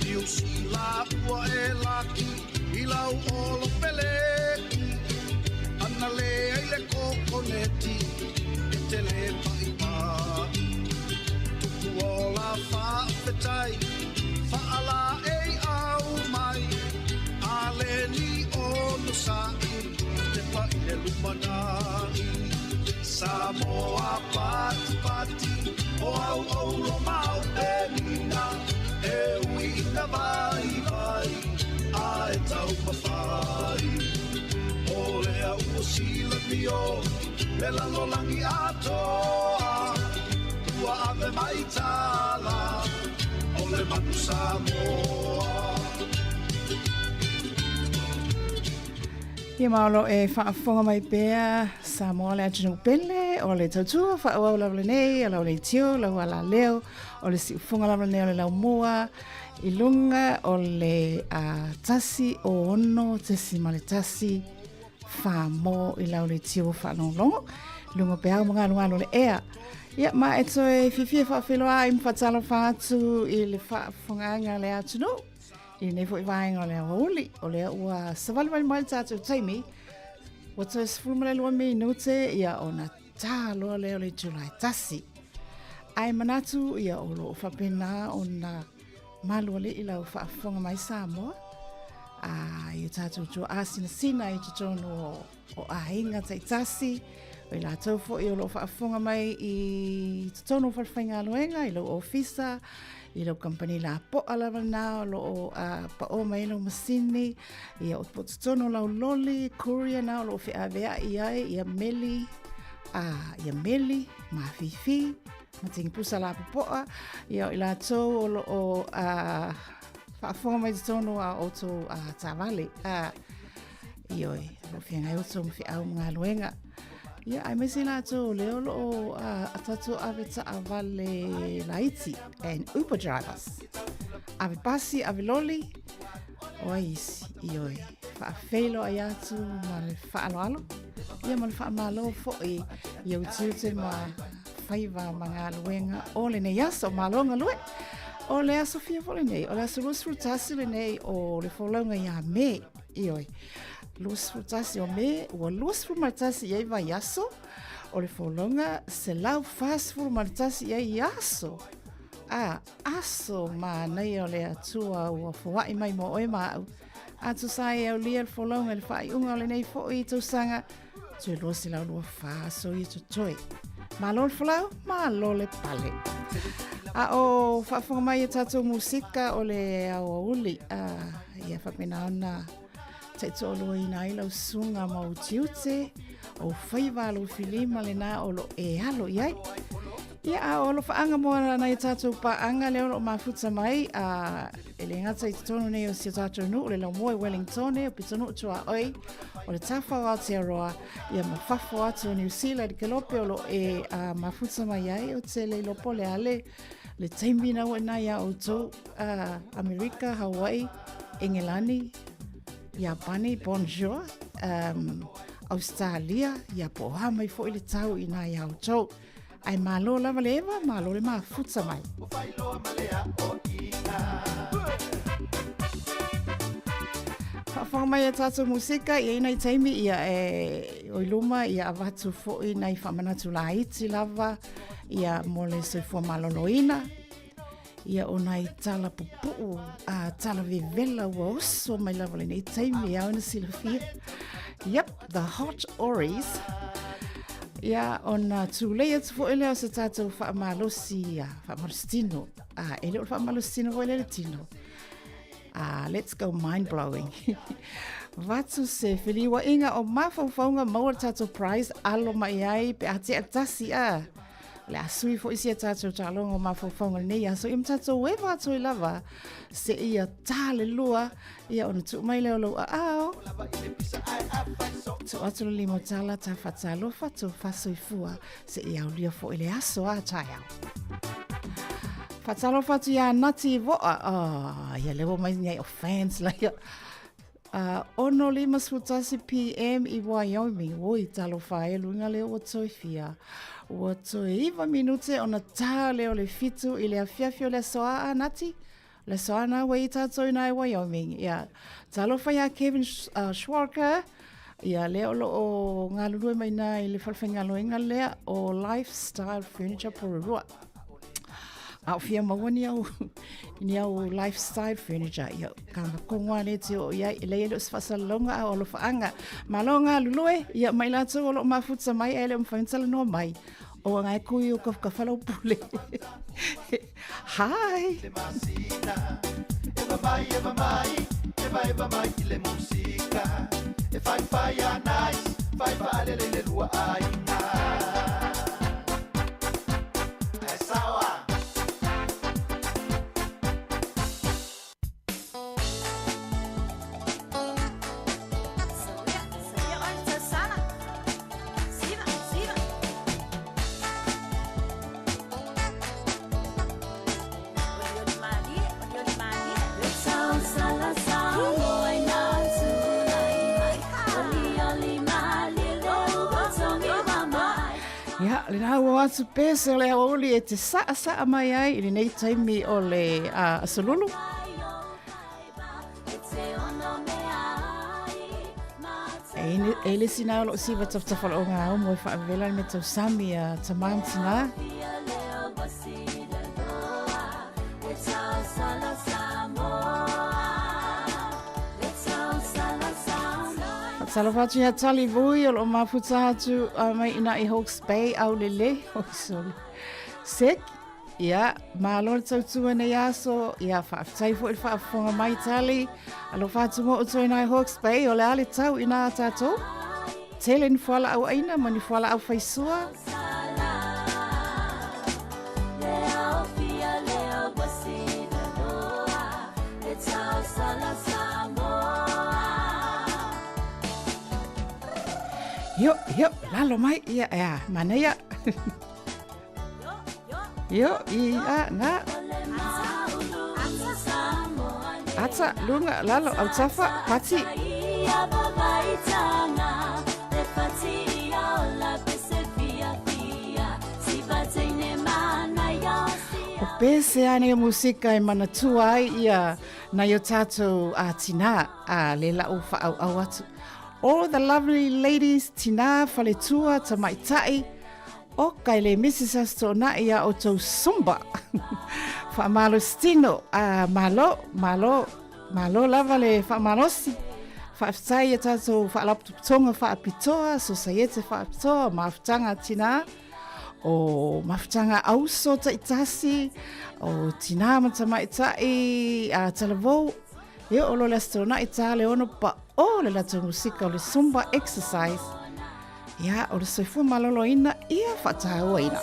Niu Sila ua e laki i lau olo peleki Ana le ai le kokoneti e te le pa'ipa'i Tupu ola faafetai faalaei au mai A le ni onosa'i te pa'i le lumanai Samoa patipati o au oulo mau penina E ui ina vaivai a e taumafai O lea ua silamio le lalolagi atoa Ua ave mai tala o le manu Samoa. Ia ma o lo e faafofoga mai pea Samoa le atunuu pele o le tautua faaauau lava lenei o lau leitio lau alaleo o le siufoga lava lenei o le laumua i luga o le 106.1 whāmō i lau le tio whaalongolongo lunga pe au magalugalu o le ea. Ia, ma e toe fiafia faafeiloa ai ma faatalofa atu i le faafofogaaga a le atunuu i lenei foi vaega o le aoauli, o lea ua savalivali mai le tatou taimi, ua toe 12 minute ia ona tā loa lea o le itula e tasi. Ae manatu ia o lo o faapena ona malualii lau faafofoga mai Samoa, a i o tatou tuaasinasina i totonu o, o aiga taitasi, o i latou foi o lo o faafofoga mai i totonu o falefaigaluega, i lou ofisa, i lou kampani lapoa lava lena o lo o paoa mai ai lau masini, ia o totonu o lau loli, courier na o lo o feaveai ai ia meli, ia meli, mafifi, ma tingipusa lapopoa, ia o i latou o lo o faafofoga mai totonu a outou taavale. Ioe, o lo o feagai outou ma feau ma galuega. Ia, aemaise i latou o lea o lo o a tatou ave taavale laiti and Uber drivers. Ave pasi, ave loli, o ai isi, ioe, faafeiloai atu ma le faaaloalo, ia ma le faamalo foi i ou tiute ma faiva ma galuega o lenei aso. Malo galue. O le aso fia foi lenei, o le aso 21 lenei o le folauga ia Me. Ioe. 21 o Me, ua 21 i ai vaiaso, o le folauga 141 i ai aso. A, aso manaia o le Atua ua foai mai mo oe ma au. A tusa ai e aulia le folauga i le faaiuga o lenei foi tausaga, toe 224 aso ia totoe. Malo le folau, malo le pale. A o faafofoga mai e tatou musika o le aoauli, a, ia faapena ona taitoaluaina ai lau susuga ma ou tiute, ou faiva lou filima lena o lo e alo i ai. Ia, a o alofaaga mo nai a tatou paaga lea o lo o mafuta mai, a, e le gata i totonu nei o si o tatou nuu, le Laumoe Wellingtone, o Pitonuu Tuaoi, o le Tafa o Aotearoa, ia ma fafo atu o Niu Sila i le kelope o lo o e mafuta mai ai, ou te le iloa po o le a le Le taimi na ua ina iā outou, Amerika, Hawaii, Engelani, Iapani, bonjour, um, Australia, ia po o a mai foi le tau i nā iā outou. Ae malo lava le eva, malo le mafuta mai. Faafofoga mai e tātou musika, ia ina i taimi, ia e oi luma, ia avatu foi nai faamanatu laiti lava, ia mo le soifua maloloina, ia o nai tala pupuu, a tala vevela ua oso mai lava lenei taimi, ao na silafia. Yep, the hot oris. Ia, ona tūlei atu foi lea o se tātou faamalosi, ia, faamalosi tino. A, e le o le faamalosi tino foi lea le tino. Ah, let's go mind blowing. Vatu se feliuaʻiga o mafaufauga maua le tatou prize alo mai ai pe a tea tasi a. O le a sui foi sia tatou taaloga o mafaufauga lenei aso ia ma tatou eva atu ai lava seia tā le lua ia ona tuu mai lea o lou aao. Tuu atu le lima tala ta fatalofa to fasoifua seia aulia foi le aso a taeao. Faatalofa atu iā Nati Voa. Oh, ia lea ua mai nei o fans la ia. 6:51 PM i Wyoming. Oi, talofa e luga lea ua toe fia. Ua toe 9 minute ona tā lea o le 7 i le afiafi o le aso a, Nati? Le aso a nā ua i tātou inā i Wyoming. Ia, talofa iā Kevin Schwarker. Ia, lea o lo o galulue mai nā i le falefaigaluega lea o Lifestyle Furniture Porirua. A o fia maua ni au, ni au lifestyle furniture. Ia, ka kongo a le te o iai, e lei e le o se faasalalauga a o alofaanga. Malo galulue, ia mai latou o lo o mafuta mai, ae le o mafai ona talanoa mai. O anga e kui o ka, ka whalaupule. Hi! Ia, lena ua atu pese o le aoauli e te saʻasaʻa mai ai i lenei taimi o le aso lulu. E le isi nā o loo siva tafatafa o ngā au mo e whaavela le me tausami a tamā ma tinā. Faatalofa atu ia Tali Vui o loo mafuta atu mai ina i Hawke's Bay aulele. Oi sole. Seki. Ia, malo le tautua nei aso, ia faafetai foi le faafofoga mai Tali. Alofa atu mo outou inā i Hawke's Bay, o le a le tau inā a tātou? Tele ni fualaau aina ma ni fualaau faisua. Io, io, lalo mai, ia, ia, manaia. Io, i, a, nga. Ata, lunga, lalo, autafa, pati. O pese ane o musika e manatua ai ia nai o tātou a tinā a le lau whaauau atu. All the lovely ladies, tinā, faletua, tamaitai, Oka e le misi sa toonai ia outou Zumba. Faamalosi tino, a malo, malo, malo lava le faamalosi. Faafetai ia tatou faalapotopotoga faapitoa, sosaiete faapitoa, mafutaga a tinā, o mafutaga auso taitasi, o tinā ma tamaitai, a talavou, e oo loa le Aso Toonai tā le 6 paʻō le latou musika o le Zumba exercise. Ia, o le soifua maloloina ia faatauaina.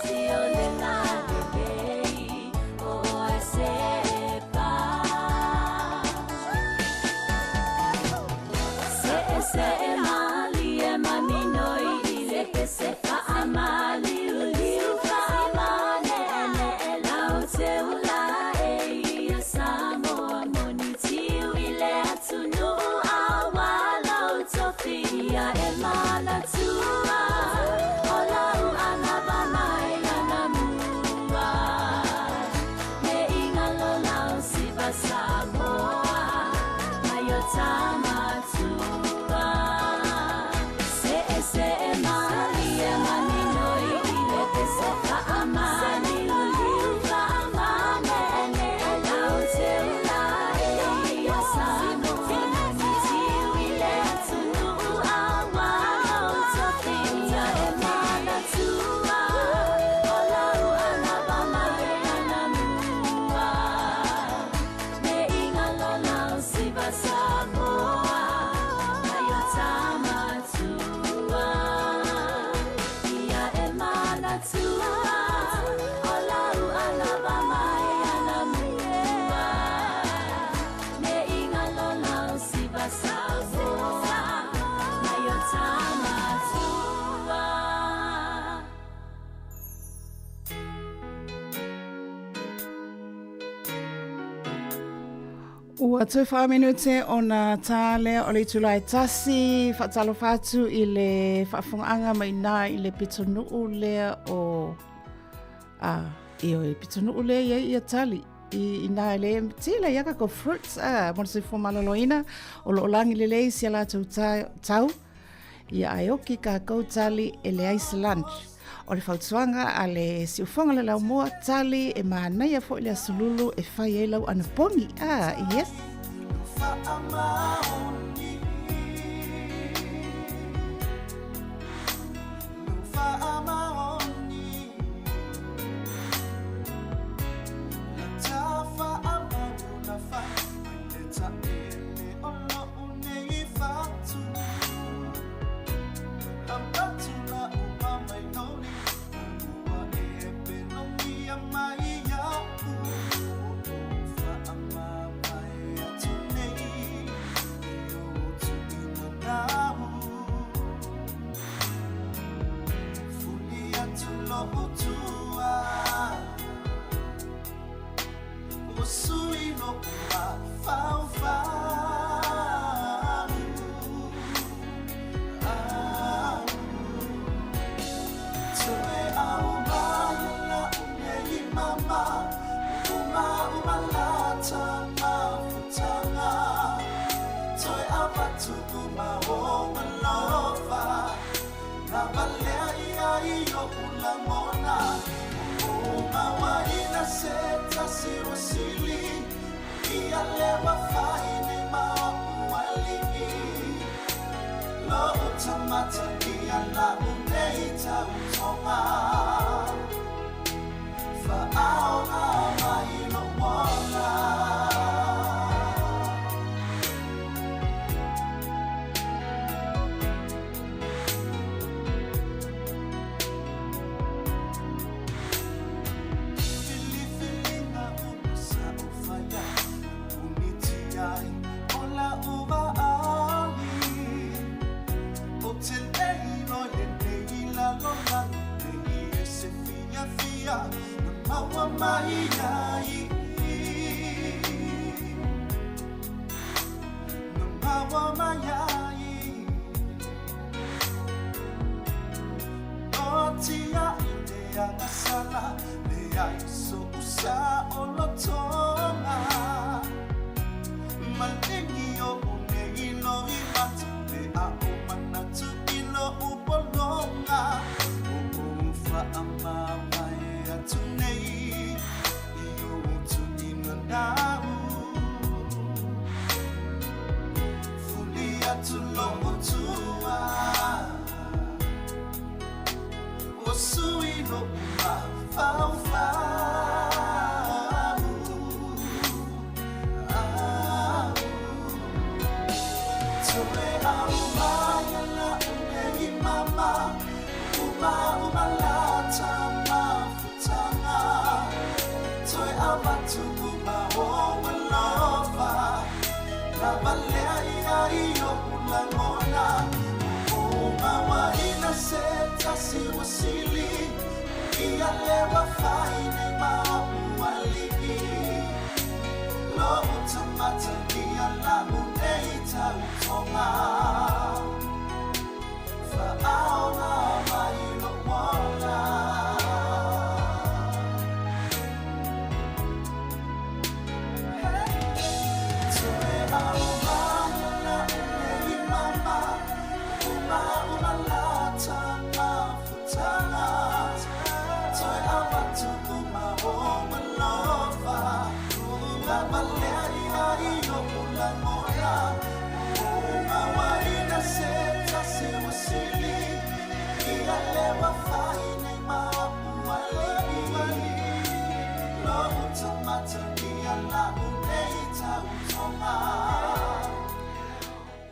Ua toe 4 minute ona tā lea o le itula e tasi, faatalofa atu i le faafofogaaga mai i ina i le pitonuu lea o a i o le pitonuu lea i ai ia tali i ina i le tele ia kako fruits a mo le soifua maloloina o lo o lagi lelei si a latou tau Ia ae oki kākou tali e leai se lunch. O le fautuaga a le siufoga le laumua, tali e manaia foi le aso lulu e fai ai lau anapogi. Ah, yes.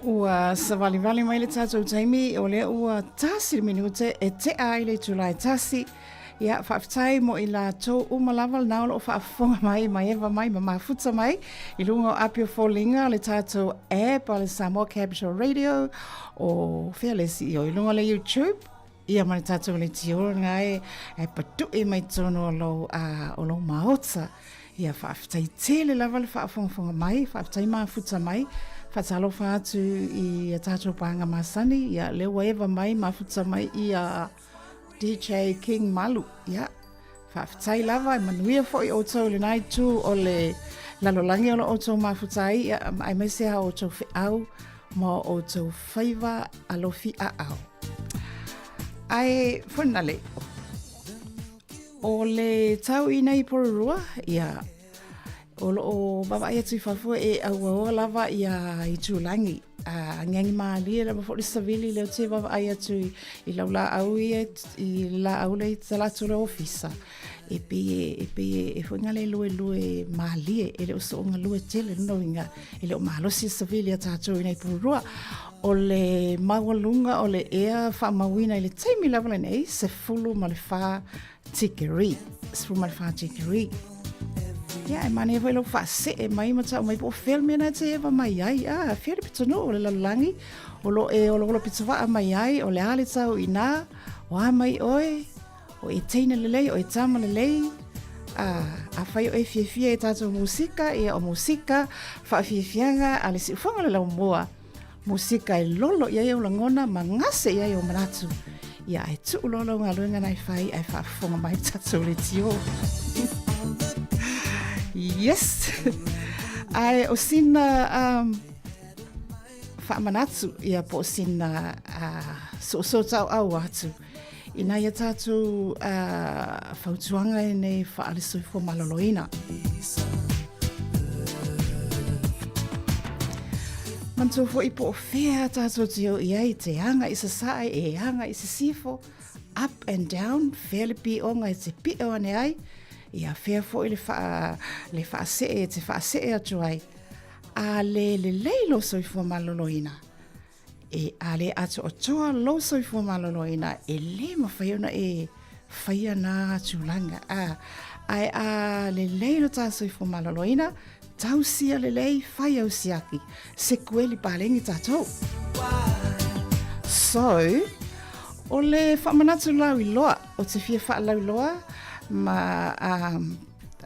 Ua savalivali mai le tatou taimi o lea ua tasi le minute e tea ai le itula e tasi. Ia, faafetai mo i latou uma lava lena o lo o faafofoga mai, maeva mai ma mafuta mai i luga o api o foliga le tatou app a le Samoa Capital Radio o fea le isi i luga o le YouTube ia ma le tatou leitio lena e, e patu'i mai totonu o lou, o lou maota. Ia, faafetai tele lava le faafogafoga mai, faafetai mafuta mai. Faatalofa atu i a tatou pāga masani, ia, lea ua eva mai, mafuta mai ia DJ King Malu. Ia, faafetai lava, e manuia foi outou i lena itu o le lalolagi o lo outou mafuta ai, ia, aemaise a outou feau ma o outou faiva alofi aao. Ae, finally, O le tau i nei Porirua, ia, o lo o vaavaai atu i fafo e auaoa lava ia itulagi. A agiagi mālie lava foi le savili lea ou te vaavaai atu i, i lau laau ia i le laau lea i talaatu o le ofisa. E pei e, e pei e, e foi ngale luelue mālie, e le o soo galue tele, lona uiga, e le o malosi le savili a tatou i nei Porirua. O le maualuga o le ea faamauina i le taimi lava lenei, 14 tikeri. 14 tikeri. Ia, e manaia foi lou faasee mai ma tau mai po o fea le mea na e te eva mai ai. Ah, fea le pitonuu o le lalolagi o lo e oloholo pitovaa mai ai, o le a le tau i nā, o a mai oe, o e teine lelei, o e tama lelei, a, afai o e fiafia i tatou musika, ia o musika, faafiafiaga a le siufoga o le laumua. Musika e lolo i ai ou lagona ma gase i ai ou manatu. Ia, ae tuu loa lau galuega na e fai ae faafofoga mai le tatou leitio. Yes! Ae o sina um, faamanatu ia po o sina uh, soosoo tauau atu ina ia tatou uh, fautuaga e nei faale soifua maloloina. Manatua foi po o fea tatou te o i ai te anga i sasae e anga i sisifo, up and down, fea le pioga e te pio ane ai, ia fea foi le, wha, le whaasee e te whaasee atu ai. A le lelei lo soifua maloloina. E a le atoatoa lou soifua maloloina, e lē mafai ona e faia nā tulaga, a, ae a lelei lo tā soifua maloloina, tausia lelei, fai au siaki, sekueli paleni tatou. So, o le faamanatu lauiloa, o te fia faalauiloa ma um,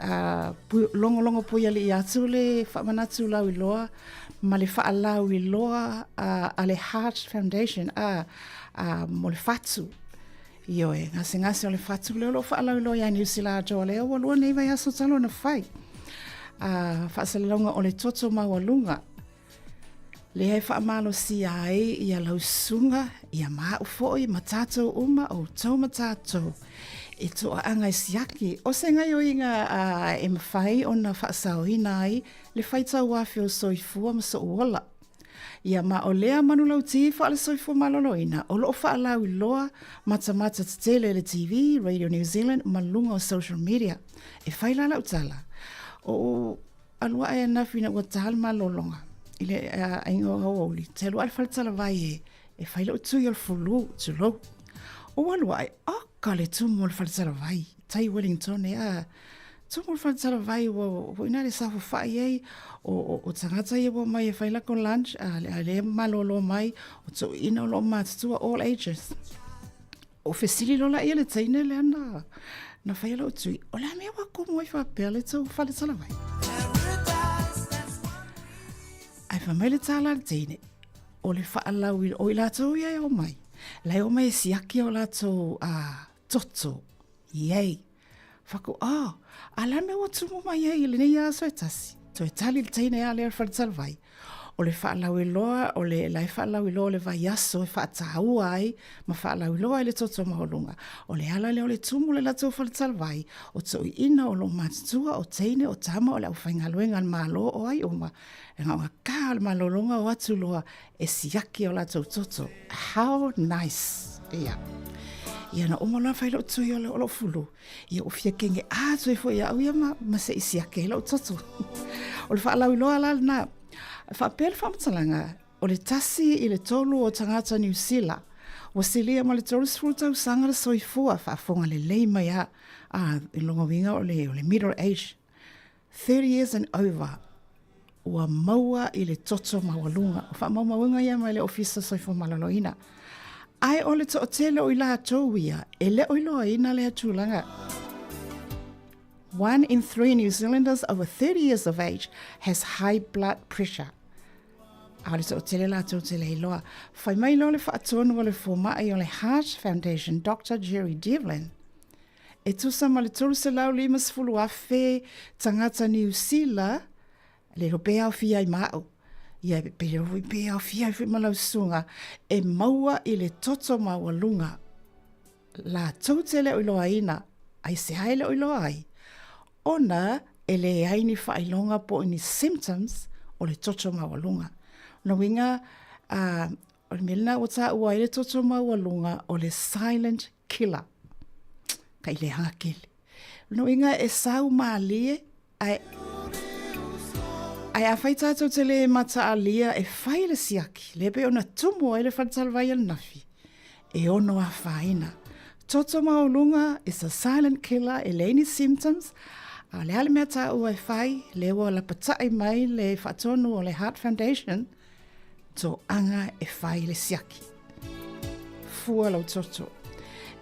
uh, logologo puialii atu le faamanatu lauiloa ma le faalauiloa a, a le Heart Foundation a, a mo le fatu. Ioe, gasegase o le fatu lea o lo o faalauiloa ia Niu Sila atoa lea ua lua nei vaiaso talu ona fai. A, faasalalauga o le toto maualuga lea e faamalosia ai ia lau susuga, ia ma au foi, ma tatou uma, outou ma tatou, e toaaga e siaki. O se gaioiga e mafai ona faasaoina ai le faitau afe o soifua ma so'u ola. Ia ma o lea manulauti faale-soifua maloloina o lo o faalauiloa matamata tetele e le TV, Radio New Zealand ma luga o social media. E fai la lau tala, o alu ae anafi ina ua ta le malologa i le aiga o aoauli, te alu ae le fale talavai e, e fai la'u tui o le fulu, tulou. Ou alu ae, oka le tumu o le fale talavai, tai Wellington e a, Tumu le fale talavai ua ua ina le saofafai ai o, o, o tagata ia ua mai e fai lako lunch a, a le malolo mai o toeaiina o lo o matutua all ages. O fesili loa laia le teine lea na, na faia lou tui, o le a mea ua komo ai faapea le tou fale talavai? Ae fai mai le tala a le teine, o le faalau o i latou ia e omai, la e omai e siaki o latou uh, toto. Iei. Whaku, oh, a le a mea ua tumu mai ai i lenei aso e tasi? Toe tali le teine a lea o le fale talavai. O le faalauiloa, o le la e faalauiloa o le vaiaso e faataua ai ma faalauiloa ai le toto maualuga. O le ala lea o le tumu o le latou fale talavai, o toeaiina, o lo matutua, o teine, o tama, o le aufaigaluega a le Malo, o ai uma, e gaogata o le malologa o atu loa e siaki o latou toto. How nice! Ia. Ia na uma loa fai lou tui o lou fulu. Ia ua fia kenge atu ai foi au ia ma, ma se i siaki ai lou toto. o le faalauiloa la lena. Faapea le faamatalaga, o le tasi i le tolu o tagata Niu Sila, ua silia ma le 30 tausaga le soifua faafofoga lelei mai a, a i lona uiga o le, o le middle age 30 years and over, ua maua i le toto maualuga. O faamaumauga ia mai le Ofisa Soifua Maloloina. Ae o le toatele o i latou ia, e le o iloaina lea tulaga. One in three New Zealanders over 30 years of age has high blood pressure. A o le toatele latou te le iloa. Fai mai loa le faatonu o le fomai o le Heart Foundation, Doctor Jerry Devlin, e tusa ma le 350,000 tagata Niu Sila le iloa pe aofia ai ma au, ia pe iloa foi pe aofia ai foi ma lau susuga, e maua i le toto maualuga. Latou te le o iloaina, aisea e le o iloa ai? Ona e leai ni faailoga po o ni symptoms o le toto maualuga. O lona uiga, uh, o le mea lena ua taua ai le toto maualuga o le silent killer. Ka i leaga kele. O lona uiga e sau malie Ae, ae afai tātou te lē mataalia e fai le siaki, lea pei ona tumu ai le faletalavai ananafi, e ono afaina. Toto maualuga is a silent killer, e leai ni symptoms, a o le a le mea tāua e fai, lea ua lapata'i mai le faatonu o le Heart Foundation, toaga e fai le siaki. Fua lau toto.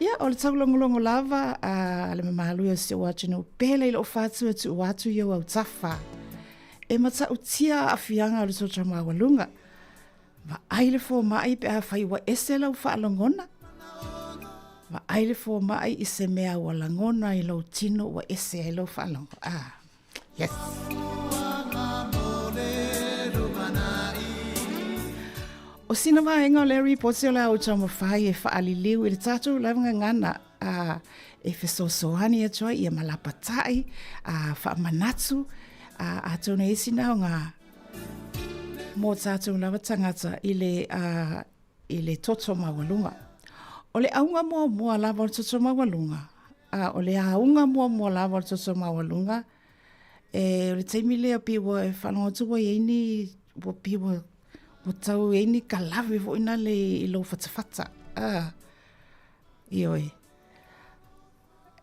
Ia, o le taulogologo lava a le mamalu o si ou atunuu pele i lou fatu e tuu atu i ou autafa. E matautia aafiaga o le toto maualuga. Vaai le fomai pe afai ua ese lau faalogona. Vaai le fomai i se mea ua lagona i lou tino ua ese ai lau faalogo. Ah. Yes. O sina vaega o le ripoti o le au taumafai e faaliliu i le tatou lava gagana a e fesoasoani atu ai ia ma lapatai a faamanatu a atonu e isi na o ngā mō tātou lava tangata i le a, i le toto maualuga. O le auga muamua lava o le toto maualuga, a o le auga muamua lava o le toto maualuga, e, o le taimi lea pei ua e faalogo atu ua i ai ni, ua pei ua, ua tau i ai ni kalave foi na le i lou fatafata. A, ioe.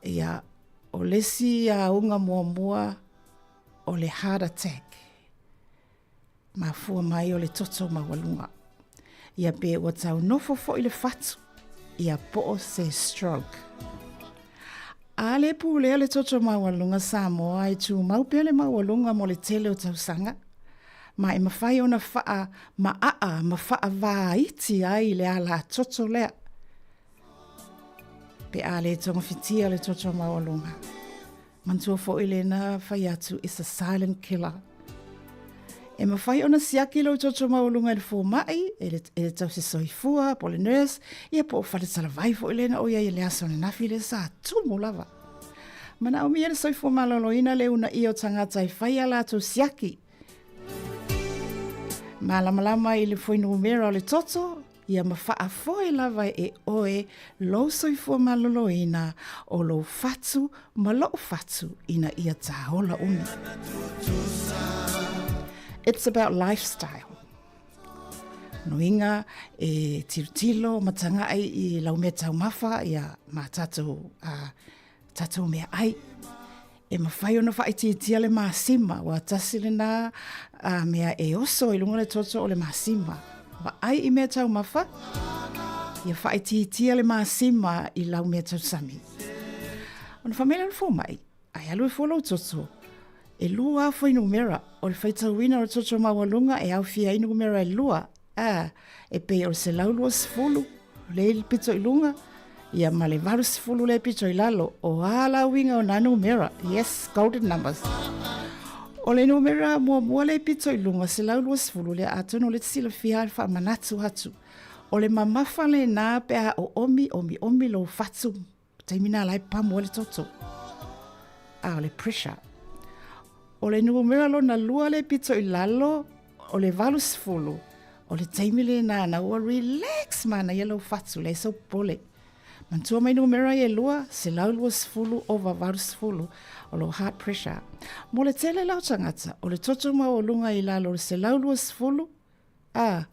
Ia, o le isi auga muamua o le heart attack. Mafua mai o le toto maualuga. Ia pe ua tau nofo foi le fatu, ia po o se stroke. A le pulea le toto maualuga Samoa e tumau pea le maualuga mo le tele o tausaga, ma e mafai ona faa maaa ma faavāiti ai le alātoto lea. Pe a le togafitia le toto maualuga. Manatua foi lena fai atu it's a silent killer. E mafai ona siaki lou toto maualuga i le fomai, e le, e le tausi soifua, po o le nurse, ia po o fale talavai foi lena o i ai i le aso ananafi lea sa tumu lava. Manaomia le soifua maloloina le uunaia o tagata e fai a latou siaki. Malamalama i le fuainumera o le toto, Ia ma faafoe lava e oe lou soifua maloloina o lou fatu ma lou fatu ina ia tāola umi. It's about lifestyle. Nuiga e tilotilo ma tagai i lau mea taumafa ia ma tatou uh, tatou mea ai. E mafai ona faaitiitia le masima, ua tasi lena a mea e oso i luga o le toto o le masima. Vaai i mea taumafa, ia faaitiitia le masima i lau mea tausami. Ona fai mai lea o le fomai, ai alu e fua lou toto. E lua lava fuainumera, o le faitauina o le toto maualuga e aofia ai numera e lua, A, e pei o le 120 lea i le pito i luga, ia ma le 80 lea pito i lalo. O a la uiga o nā numera? Yes, golden numbers. O le numera muamua lea i pito i luga, 120 lea, atonu o lea e te silafia le faamanatu atu. O le mamafa lena pe a oomi, omiomi lou fatu taimi na la e pamu ai le toto. A o le pressure. O le numera lona lua le pito i lalo, o le 80, o le taimi lena na ua relax manaia lou fatu, leai sou popole. Manatua mai numera ia e lua, 120 over 80, o lou heart pressure. Mo le tele la o tagata, o le toto maualuga i lalo o le 120, A,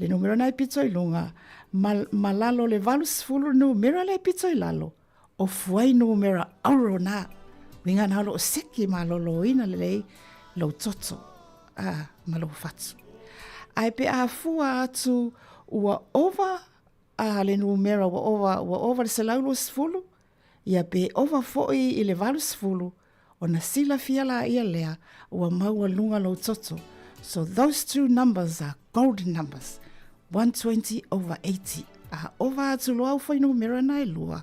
le numera na e pito i luga, ma, ma lalo le 80 le numera lea e pito i lalo, o fuai numera auro na. Uiga na o loo seki maloloina lelei lou toto, a, ma lou fatu. Ae pe a fua atu ua ova a le numera ua ova, ua ova le 120, ia pe ova foi i le 80, Ona silafia laia lea ua maualuga lou toto. So those two numbers are golden numbers. 120 over 80. A ova atu loa au fuainumera na e lua.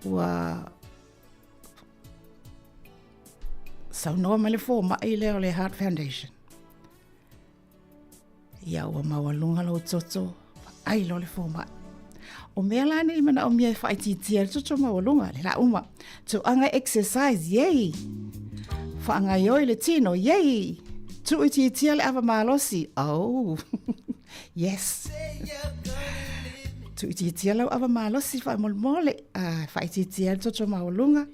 Ua saunoa mai le fomai lea o le Heart Foundation. Ia ua maualuga lou toto, vaai loa le fomai. O mea la nei manaomia e faaitiitia le toto maualuga, le la uma. Tauaga exercise, yay! Faagaioi le tino, yay! Tuuitiitia le ava malosi, oh! yes! Tuuitiitia lau ava malosi faamolemole, uh, faaitiitia le toto maualuga,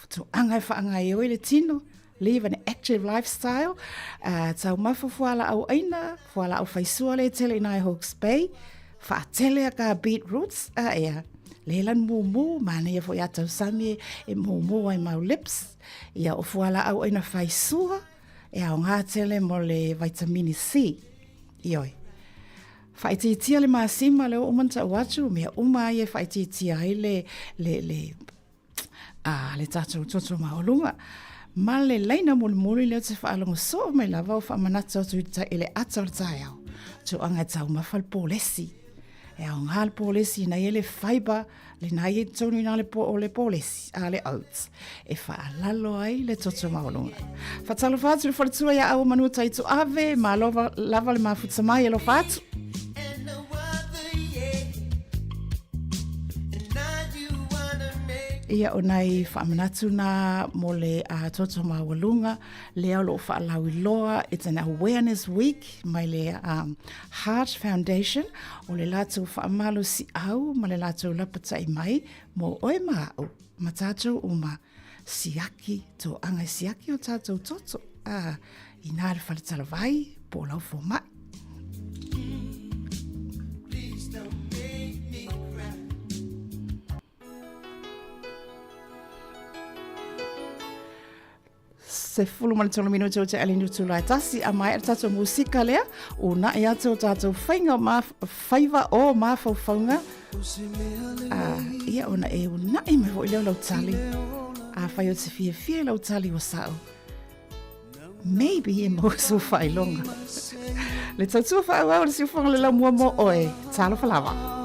tauaga e faagaioi le tino, Live an active lifestyle, uh, taumafa fualaau aina, fualaau faisua le tele i Hawke's Bay, faatele a ka beetroots, a uh, ea, le lan mumu, manaia foi a tausami e, e mumu ai mau lips, ia o fualaau aina faisua, e ao ngā tele mo le vitamini C. Ioi. Whaitiitia le masima le o umanta o atu, mea uma ai e whaitiitia ai le, le, le a le tatou toto maualuga. Ma le laina mulimuli lea ou te faalogo soo mai lava o faamanatu atu i le ata o le taeao. Tauaga e taumafa le polesi. E aoga le polesi ina ia le fiber lena ia i totonu ina le po o le polesi a le oats e faalalo ai le toto maualuga. Faatalofa atu le faletua ia Aua Manu Tai Tuave, malo lava le mafuta mai alofa atu. Ia o nai faamanatu na mo le uh, toto maualuga lea o loo faalauiloa it's an awareness week mai le um, Heart Foundation o le latou faamalosiau ma le latou lapatai mai mo oe ma au ma tātou uma siaki toaga e siaki o tātou toto a inā le fale talavai po o lau fomai. 13 minute o te ali nutu lai tasi a mai le tatou musika lea o na'i atu o tatou faiga ma faiva o mafaufauga a ia ona e una'i mai foi lea o lau tali a fai o te fiafia lau tali ua sa'o maybe e maua sou faailoga le tautua faaauau le siufoga le laumua mo oe talofa lava.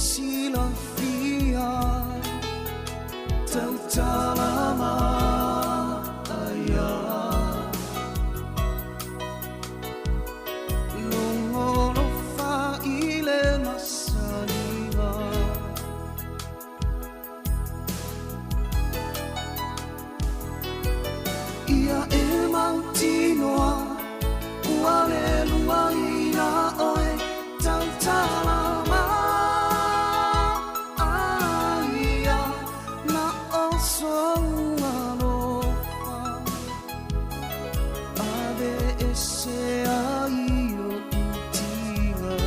silafia Tautala maia Logolofa i le masaniga Ia e mautinoa ua le luaina oe tautala maia na o sou alofa ave ese ai o'u tiga.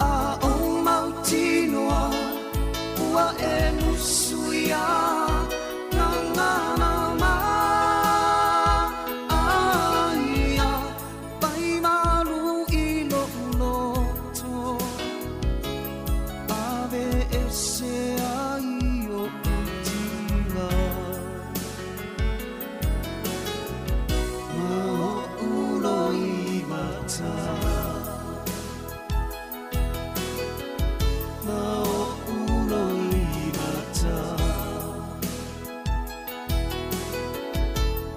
A o mautinoa ua e nusuia gagana maia pai malu i lo'u loto ave ese ai o'u tiga Ma o'u loimata Ma o'u loimata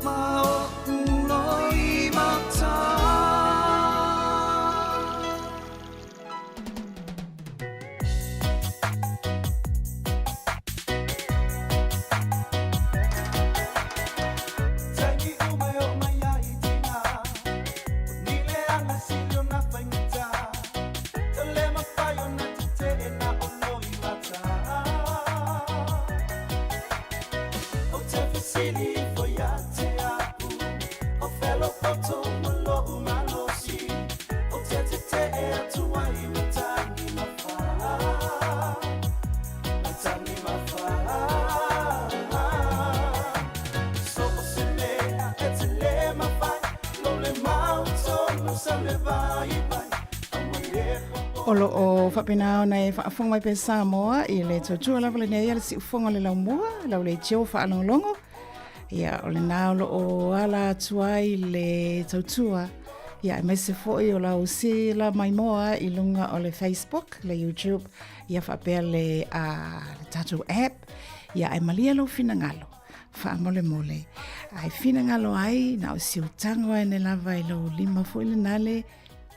Ma o'u loimata. O lo o faapena ona e faafofoga mai pea Samoa i le tautua lava lenei a le siufofoga o le laumua, lau leitio faalogologo. Ia, o lena o lo o ala atu ai le tautua, ia, aemaise foi o lau sila maimoa i luga o le Facebook, le YouTube, ia faapea le, uh, le tatou app, ia, ae malie lou finagalo, faamolemole. Ae finagalo ai, na o si utago ane lava i lou lima foi lena le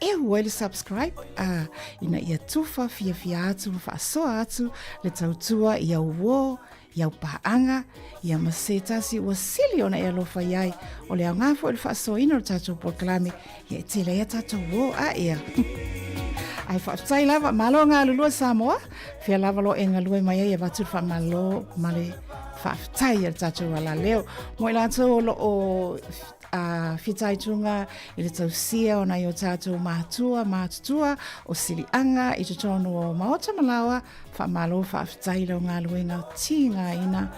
ehu ai le subscribe, uh, ina ia tufa fiafia atu ma faasoa atu le tautua i au uō, i au paaga, ia ma se tasi ua sili ona e alofa i ai. O le aoga foi o le faasoaina o le tatou polokalame, ia e tele ai a tatou uō a ea. Ae faafetai lava, malo galulue Samoa, fea lava lo e galue mai ai e avatu le faamalo ma le faafetai a le tatou alaleo. Mo i latou o lo o a fitaituga i le tausia o nai o tatou matua matutua o siliaga i totonu o maota ma laoa, Faamalo faafetai i lau galuega tigaina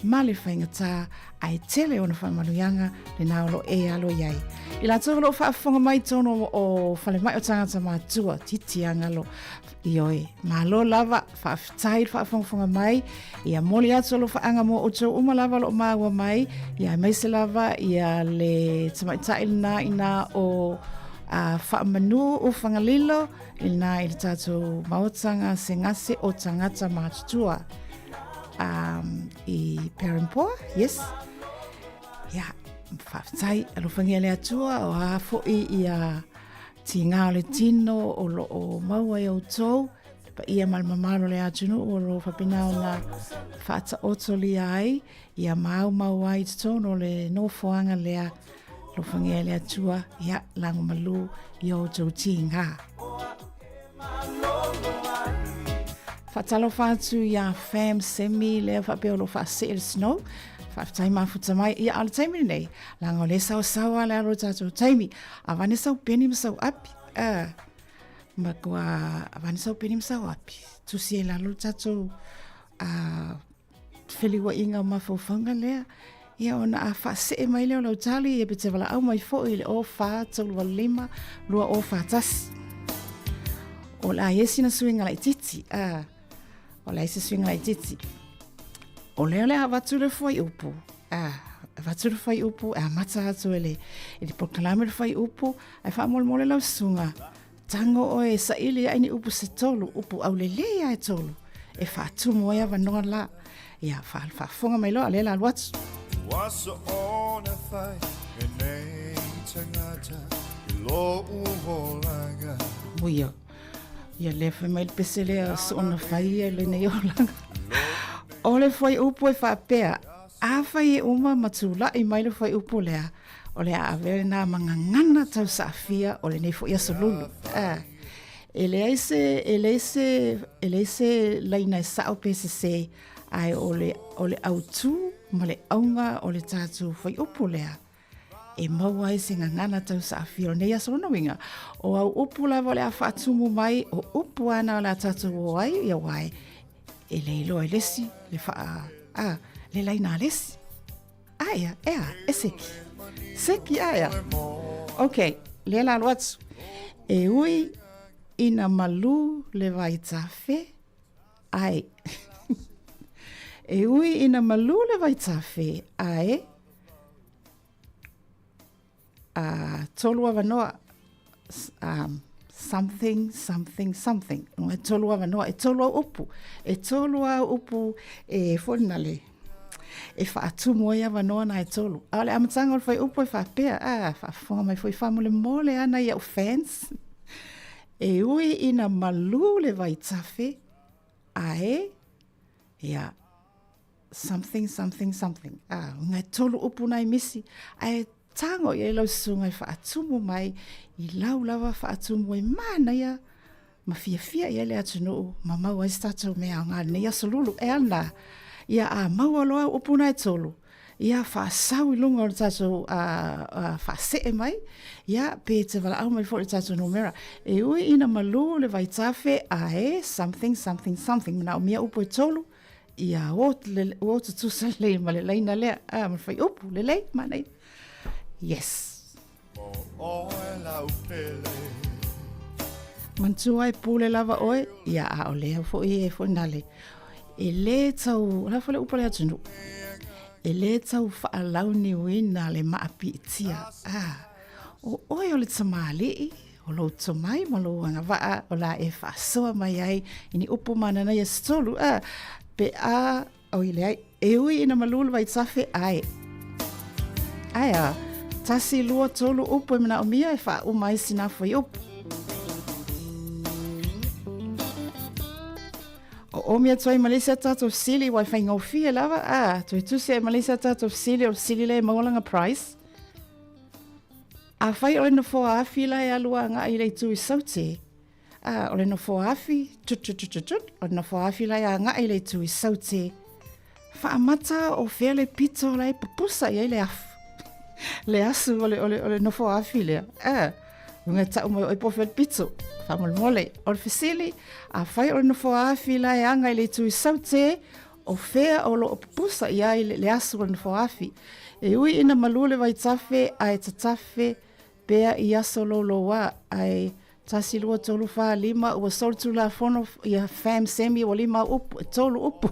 ma le faigata ae tele ona faamanuiaga lena o lo e alo i ai. I latou o lo o faafofoga mai totonu o falemai o tagata matua, titiaga lo ioe. Malo lava, faafetai le faafogafoga mai. Ia moli atu alofaaga mo outou uma lava o lo o maua mai. Ia aemaise lava ia le tamaitai lena ina o a Faamanu Ufagalilo, I lena i le tatou maota gasegase o tagata matutua um, i Perempoa, yes. Ia, faafetai, alofagia le Atua, o a foi ia tiga o le tino o lo o maua i outou, le paia ma le mamalo o le atunuu o lo o faapena ona faataotolia ai, ia maumau ai i totonu o le nofoaga lea, Alofagia e le Atua, ia, lago malu i o outou tiga. Faatalofa atu iā Fam Semi lea faapea o lo o faasee le snow. Faafetai mafuta mai. Ia, a o le taimi lenei, leaga o lea e saosaoa le alo o le tatou taimi. Avane sau peni ma sau api. Uh, matua avane sau peni ma sau api. Tusi ai lalo le tatou uh, feliuaiga o mafaufauga lea, ia ona a faasee mai lea o lau tali, ia pe te valaau mai foi i le 04 385 2041. O le a i ai sina suiga laitiiti, a, o le a i se suiga laitiiti. O lea o le a avatu le fuaiupu, a, avatu le fuaiupu, e amata atu e le, e le polokalame le fuaiupu, ae faamolemole lau susuga, tago oe e saili ai ni upu se tolu, upu aulelei lava e tolu, e faatumu ai avanoa la. Ia, faafofoga mai loa, o lea o le a alu atu. Ua soona fai lenei tagata i lou olaga. Uia, ia lea fai mai le pese lea soona fai ia lenei olaga. O le fuaiupu e faapea, afai e uma ma tulai mai le fuaiupu lea, o le a avea lena ma gagana tausaafia o lenei foi aso lulu. Ah, e leai se, e leai se, e leai se laina e sao pe sesē, ae o le, o le autū ma le auga o le tatou fuaiupu lea, e maua ai se gagana tausaafia o lenei aso. Lona uiga, o au upu lava o le a faatumu mai, o upu ana o le a tatou o ai, ia aua e le iloa e le isi le faa, a, le laina a le isi. Aia, ea, e seki. Seki, aia. Ok, lea la alu atu. E ui ina malū le vaitafe, ae. e ui ina malū le vaitafe, ae. A, tolu avanoa, um, something, something, something. E tolu avanoa, e tolu au upu. E tolu au upu e foi le e faatumu ai avanoa na e tolu. A o le amataga o le fuaiupu e faapea, a, faafofoga mai foi faamolemole ana i au fans. E ui ina malū le vaitafe, ae, ia, something, something, something. Ah, ngai tolu upu nai misi. Ae tago i ai lau susuga e faatumu mai i lau lava faatumu e manaia ma fiafia i ai le atunuu ma maua ai se tatou mea aoga i lenei aso lulu. E a lena? Ia a maua loa upu na e tolu, ia faasau i luga o le tatou faasee mai, ia pe te valaau mai foi i le tatou numera. E ui ina malū le vaitafe ae something, something, something. Manaomia upu e tolu, Ia o, le, o tutusa lelei ma le laina lea, a, ma le fuaiupu, lelei, manaia. Yes. Manatua e pule lava oe, ia a o lea foi e foi nale. E le tau, o le a foi le upu a le atunuu, e le tau faalauniuina le maapiitia. Ah, o oe o le tamalii, O lou tomai ma lou agavaa o le a e faasoa mai ai i ni upu mananaia se tolu, a, pe a, oi leai, e ui ina malū le vaitafe, ae, ae a, tasi, lua, tolu upu e manaomia e faauma ai sina fuaiupu. O omi atu ai ma le isi a tatou fesili, aua e faigofie lava, a, toe tusi ai ma le isi a tatou fesili, o le fesili lea e maua lana prize. Afai o le nofoa afi la e alu agai i le itu i Saute, a, o le nofoa afi, tut tut tut tut tut, o le nofoa afi la e agai i le itu i Saute, faamata o fea le pito la e pupusa i ai le afu, le asu o le, o le, o le nofoa afi lea. A, uiga e tau mai oi po o fea le pito, faamolemole. O le fesili, afai o le nofoa afi la e aga i le itu i Saute, O fea o lo o pupusa i ai le asu o le nofoafi? E ui ina malū le vaitafe ae tatafe pea i aso louloua, ae tasi, lua, tolu, fa, lima, ua soli Tulafono ia fam semi ua lima au upu, e tolu upu.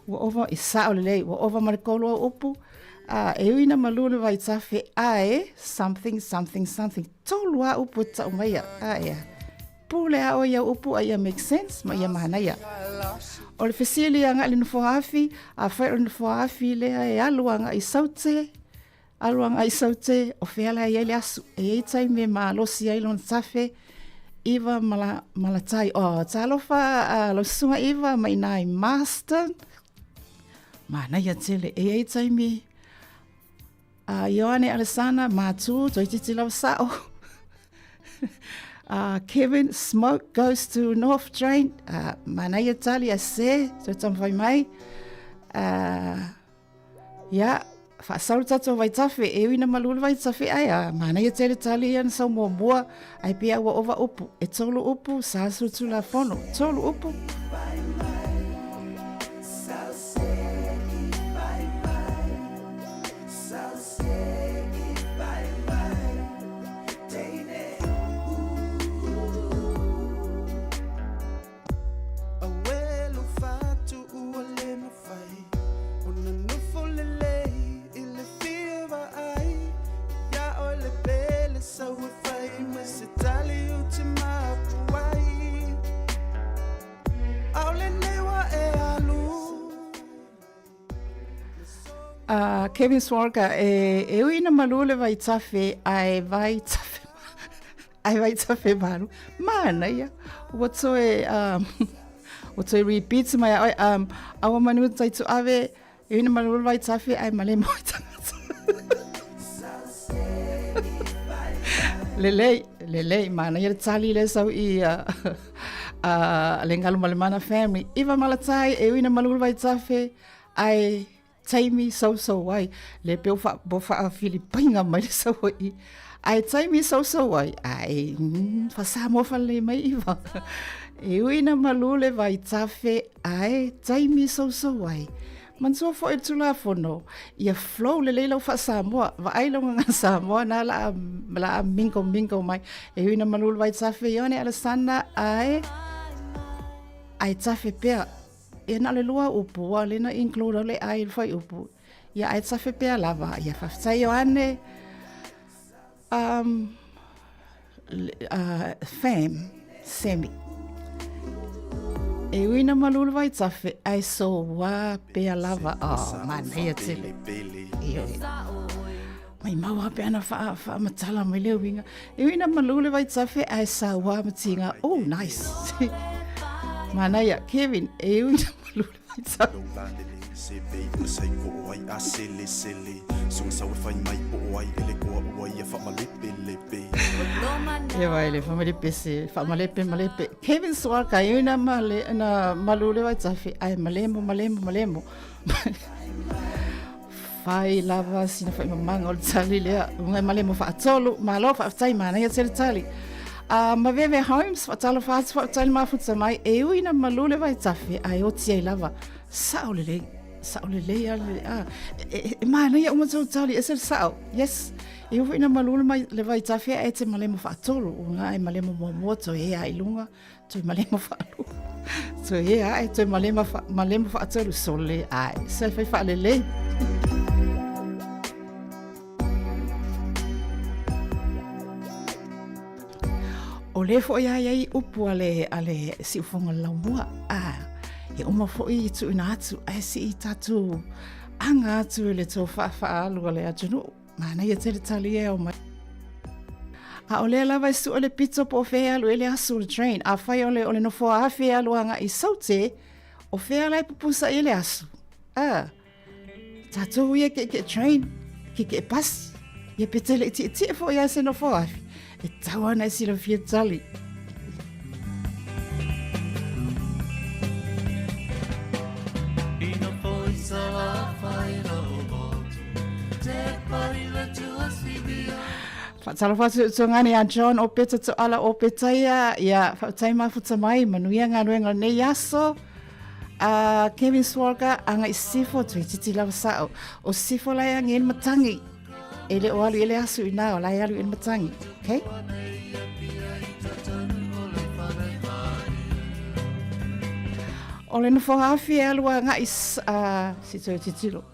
Ua ova, e sao lelei, ua ova ma le tolu au upu, a e ui ina malū le vaitafe ae something, something, something, tolu a upu e tau maia, a ea. Pule a oe i au upu a ia make sense ma ia manaia. O le fesili agai le nofoa afi, afai o le nofoa afi lea e alu agai i Saute, alu agai i Saute, o fea la e i ai le asu? E i ai taimi e malosi ai lona tafe, Iva mala, Malatai. Oh, talofa uh, lau susuga Iva mai inā i Marston. Manaia tele, e i ai taimi A Ioane Alesana, Mātū, toeitiiti lava sao. Uh, Kevin, smoke goes to North Drain. Uh, manaia tali a se, toe taumafai mai. Uh, ia, faasau le tatou vaitafe, e ui ina malū le vaitafe, ae a, manaia tele tali ia na sau muamua, ae pei a ua ova upu. E tolu upu, sa su Tulafono. Tolu upu. Kevin Swarga, e, e ui ina malu le vaitafe, ae vaitafe, ae vaitafe malu. Mānaia, ua toe, um, ua toe repeat mai a oe, um, aua manu tai tu ave, e ui ina malu le vaitafe, ae male mo tangata. Lelei, lelei, mānaia le tali le sau i, uh, uh, le ngalu malemana family. Iva malatai, e ui ina malu le vaitafe, Ae taimi sousou ai, le pe o wha, bo whaafilipainga mai le sau i. Ae taimi sousou ai, ae mm, whasamoa whalei mai iwa. E ui na malu le vai tafe, ae taimi sousou ai. Manatua foi le Tulafono, ia flow lelei lau faa-Samoa, vaai lau gagana Samoa na la a, la a mingle mingle mai. E ui na malu le vai tafe, Ione Alesana, ae, ae tafe pea. Ia na o le lua upu, ua le na include au le ai le fuaiupu. Ia ae tafe pea lava. Ia faafetai Ioane. Um, uh, fam, Sammy. E ui na malu le vaitafe, ae soa pea lava. Oh, manaia tele. Ioe. Mai mau a pe ana wha, whaamatala mai le uiga. E ui na malu le vaitafe, ae saua ma tinga. Oh, nice. Manaia, Kevin, e ui na malu le vaitafe. Ia vai le whamalepe se, whamalepe malepe. Kevin Swaka, e ui na, male, na malu le vaitafe, ae malemo, malemo, malemo. Whai lava sina whaimamanga o le tali lea. Unga male mo whaatolu. Malo whaafetai manaia tele tali. Uh, Maveve Holmes, whaatalo whaatu whaafetai le mafuta mai. E ui na malu le vaitafe, ai oti ai lava. Sao lelei. Sao lelei a le, a. E, e, e manaia uma tau tali, e se le sao. Yes. E ui na malu le, mai, le vaitafe, e te male mo whaatolu. Unga ai male mo mua mua toi e ai lunga. Toe malema whaalua. Toe he ae, toe malema, wha, malema whaatolu sole ae. Se whai whaalelei. O le foi ai ai upu a le, a le siufonga le laumua. A, e uma foi i tuuina atu, ae si i tātou anga atu i le tō whaawhaalu a le atunuu. Manaia tele tali e ao mai. A o lea lava e sua le pito po o fea e alu ai le asu o le train. Afai o le, o le nofoa afi e alu agai i Saute, o fea la e pupusa i le asu? A, tātou ia keʻekeʻe train, keʻekeʻe pasi. Ia pe tele i tietie foi a se nofoa afi. E tau ana e silafia tali. Whaatalofa atu utuangane a John o Peta Toala o Petaia, ia whaotai mafuta mai, manuia ngā ruenga nei aso. A Kevin Swarga, anga i sifo, tui titi lava sao. O sifo lai angi en matangi. E le o alu i le asu i nā, o lai alu i le matangi. Okay? O le nofo hafi e alu a ngai uh, si toe titilo.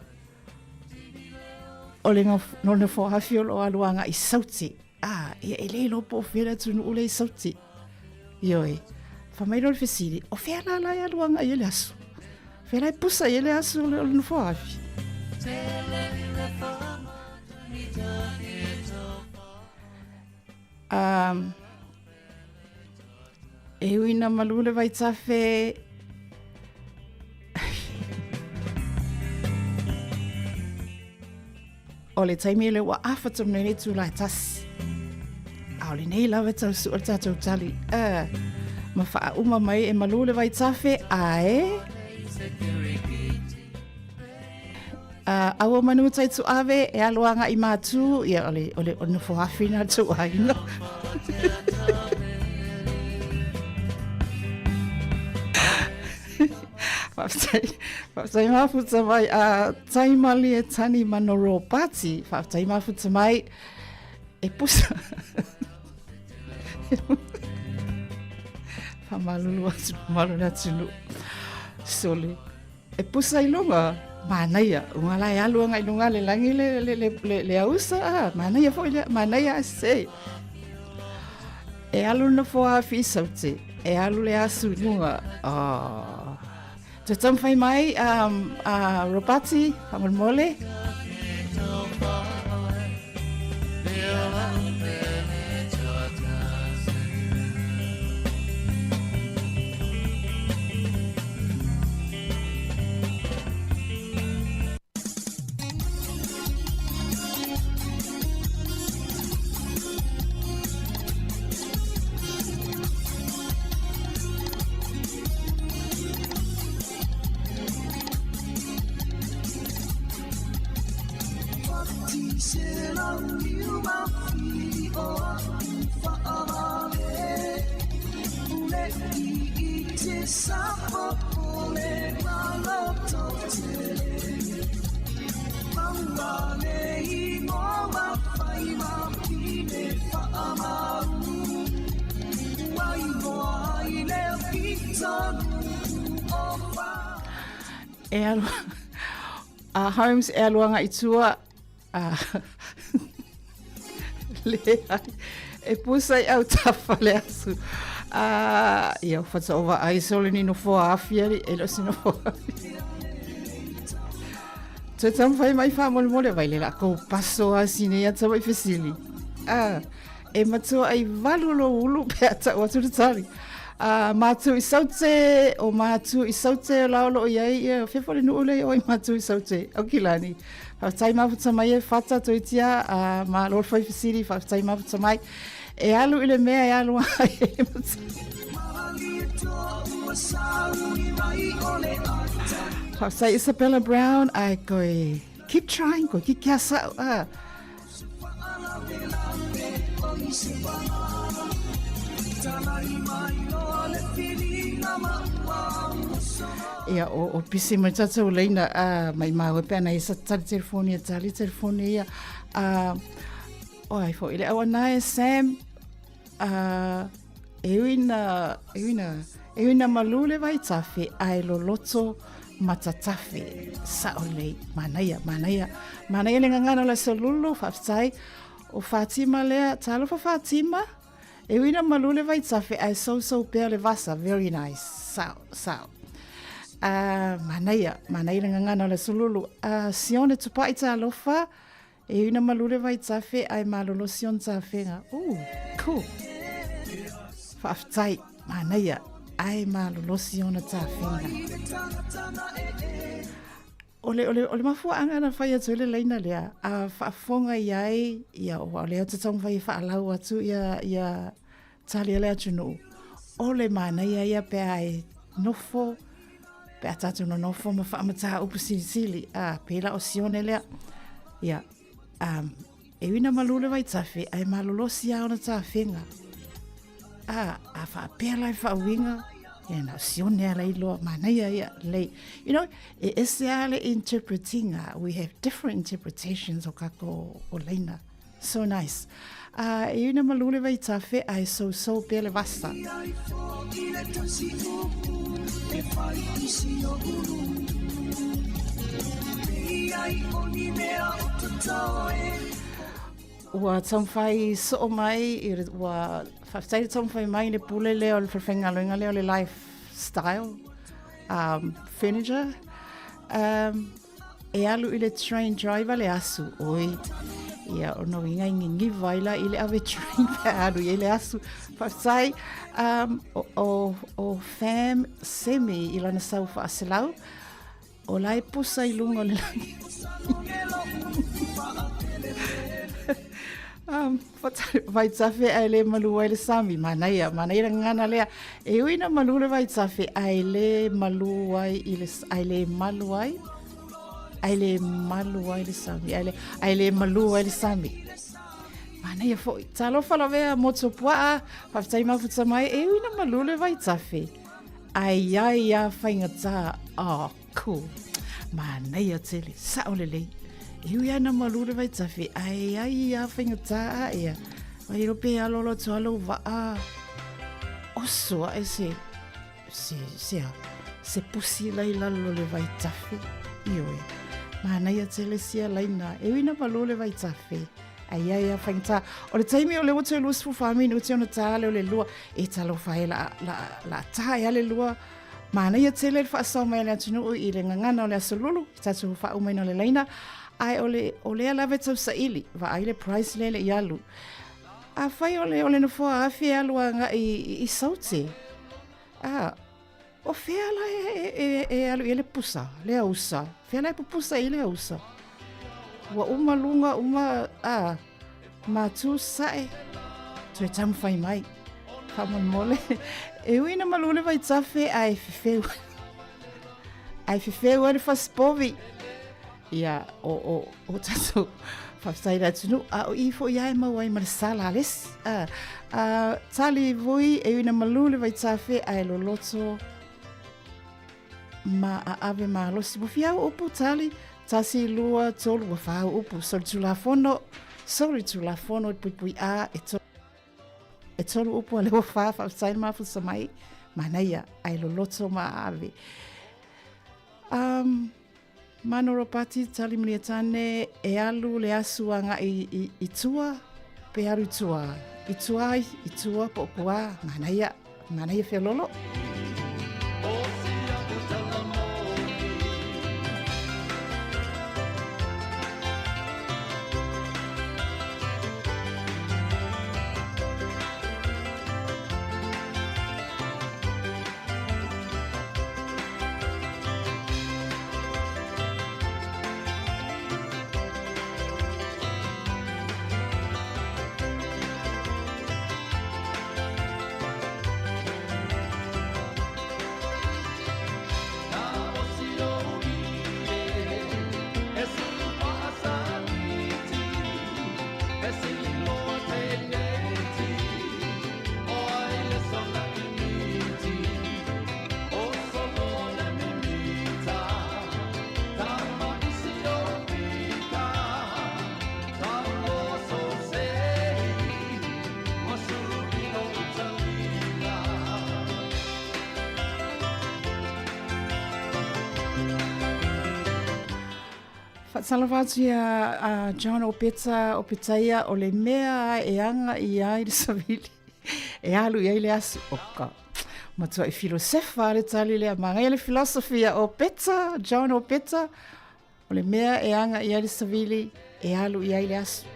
O le nofo hafi o lo alu a ngai sauti. Ah, ia e le iloa po o fea le atunuu lea i Sauti. Ioe. Fai mai loa le fesili, o fea la la e alu agai ai le aso? Fea la e pusa ai le aso o le nofoa afi? Um, e ui na malu le vaitafe O le taimi le ua afa tonu nei le itula e tasi. A o lenei lava e tau sua le tatou tali. Uh, ma faauma mai e malu le vaitafe, ae... Uh, aua manu tai tuave e alo anga i mātū, ia o le, o le, o le nofo awhina tō aina. Whawhtai, whawhtai mafuta mai a Taimalie Tani Manoro Pati. Whawhtai mafuta mai e pusa. Whamalulu atu, malulu atu nu. Sole. E pusa i lunga, manaia. Unga la e alu anga i lunga le langi le, le, le, le, le ausa. Ah, manaia foi le, manaia a se. E alu na foa afi i saute. E alu le asu i lunga. Oh. Toe taumafai mai um, a Robati, faamolemole. E alu a Holmes e alu agai i tua a leai e pusa i autafa le asu a ia whata ai sole ni nofoa afiari e lo se nofoa Toe taumafai mai faamolemole vai le lako paso a sine ia tau i fesili. Ah, e matua ai valu lo ulu pe a tau atu le tali. Ah, mātu i saute, o mātu i saute o lao loo iai, ia fefo le nuu le oi mātu i saute. Au kilani. Whaatai mafuta mai e whata toitia, ah, ma lor whai fesili, whaatai mafuta mai. E alu i le mea e alu ai e Whaatai Isabella Brown, ai koe keep trying, koe ki kia sao. Ah. Ia, o, o pisi mai tātou leina, uh, mai māua pe ana i sa tali telefoni, a tali telefoni ia. Uh, o ai fo, i le aua nae, Sam, uh, e uina, e uina, e uina malu le vai tafe, ai loloto matatafe, sao lei, manaia, manaia, manaia le ngangana o le solulu, whaafetai, o Fatima lea, talofa Fatima, e uina malu le vai tafe, ai sousou pea le vasa, very nice, sao, sao. Uh, manaia, manaia le ngangana o le solulu. Uh, Sione Tupai talofa, E una malu le vaitafe ae malolosi ona tafega. Ooh, cool. Faafetai, manaia, ae malolosi ona tafega. O le, o le, o le mafuaaga na fai atu ai le laina lea, a faafofoga i ai, ia, o lea ou te taumafai e faalau atu ia, ia tali a le atunuu, o le manaia ia pe a e nofo, pe a tātou nonofo ma faamataupu silisili, a, pēlā o Sione lea, ia, um, e ui na malu le vaitafe, ae malolosi a ona tafega. A, a faapea la e faauiga, ia na o Sione ala iloa, manaia ia, lei. You know, e ese a le interpretinga, we have different interpretations o kako o leina. So nice. A e una malu le vaitafe ae sousou pea le vasa. Ua taumafai soo mai, ua faafetai le taumafai mai le pule lea o le falefaigaluega lea o le lifestyle um, furniture. Um, E alu i le train driver le asu, oi. Ia, o no inga i ngiva ai la i le ave train pe alu i le asu. Faafetai, um, o, o, o fam semi i lana sau whaaselau, o la e pusa i lunga o le langi. um, Vaitafe ae le malu ai le sami. Manaia, manaia le gagana lea. E ui na malu le vaitafe ae le malu ai i le, ae le malu ai, ae le malu ai le sami, ae le, ae le malu ai le sami. Manaia foi. Talofa lavea motu puaa, faafetai mafuta mai, e ui na malu le vaitafe. Ai ai a faigata, oh. Cool. Manaia tele, sao lelei. E ui ana malu le vaitafe, ae ai a faigata a ea. Vai ro pe alo alo atu alo waa. Oso ae se, se, se a, se pusi lai lalo le vaitafe. Ioe. Manaia tele sia laina. E ui na malu le vaitafe. Ai ai a faigata. O le taimi o le ua toe 24 minuti ona tā le o le lua. E talofa e la, la, la tā e ale lua. Manaia tele le faasao mai a le atunuu i le gagana o le Aso Lulu, i tatou faauma o le laina, ae o le, o lea lava e tausaili, vaai le price lea le i alu. Afai o le, o le nofoa afi e alu agai i, i Saute, a, o fea la e, e, e, e alu i ai le pusa, le ausa, fea la e pupusa i le ausa. Ua uma luga, uma, a, Mātū sae, toe taumafai mai. Faamolemole, e ui ina malu le vaitafe ae fefeu. Ae fefeu ai le fasipovi. Ia, o, o, o tatou. Faafetai i le atunuu, a o i foi lava e maua ai ma le sala a le isi. A, a, tali vui e ui ina malu le vaitafe ae loloto ma aave malosi. Ua fia au upu tali, tasi, lua, tolu, ua fa au upu. Solitulafono, solitulafono i puipui A e to, e tolu upu a le ua fa, faafetai le mafusa mai, manaia, ae loloto ma aave. Um, Mano Ropati, Tali Malietane, e alu le asu agai i, i tua, pe alu i tua. I tua, i tua, po o kua, manaia, manaia feololo. Faatalofa atu ia a John Opeta Opetaia o le mea e aga i ai le savili e alu i ai le asu oka. Matuai filosefa le tali lea. Manaia le philosophy a Opeta, John Opeta. O le mea e aga i ai le savili, e alu i ai le asu.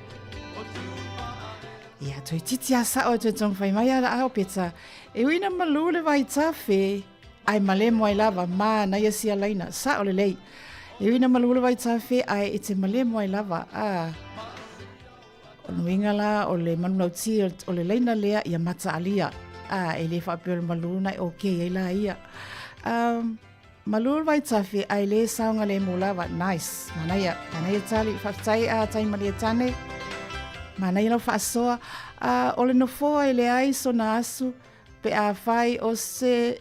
Ia, toe titi a sao e toe taumafai mai ala a Opeta. E ui ina malu le vaitafe, ae malemo ai lava, manaia sia laina, sao lelei. E ui ina malu le vaitafe, ae e te malemo ai lava, a. O le uiga la o le manulauti o le laina lea ia mataalia. A, e le faapea o le malu na e okay ai la ia. Um, malu le vaitafe ae le saogalemu lava. Nice. Manaia. Manaia tali. Faafetai a Taimalie Tane. Manaia lau faasoa. Uh, o le nofoa e leai sona asu pe a fai o se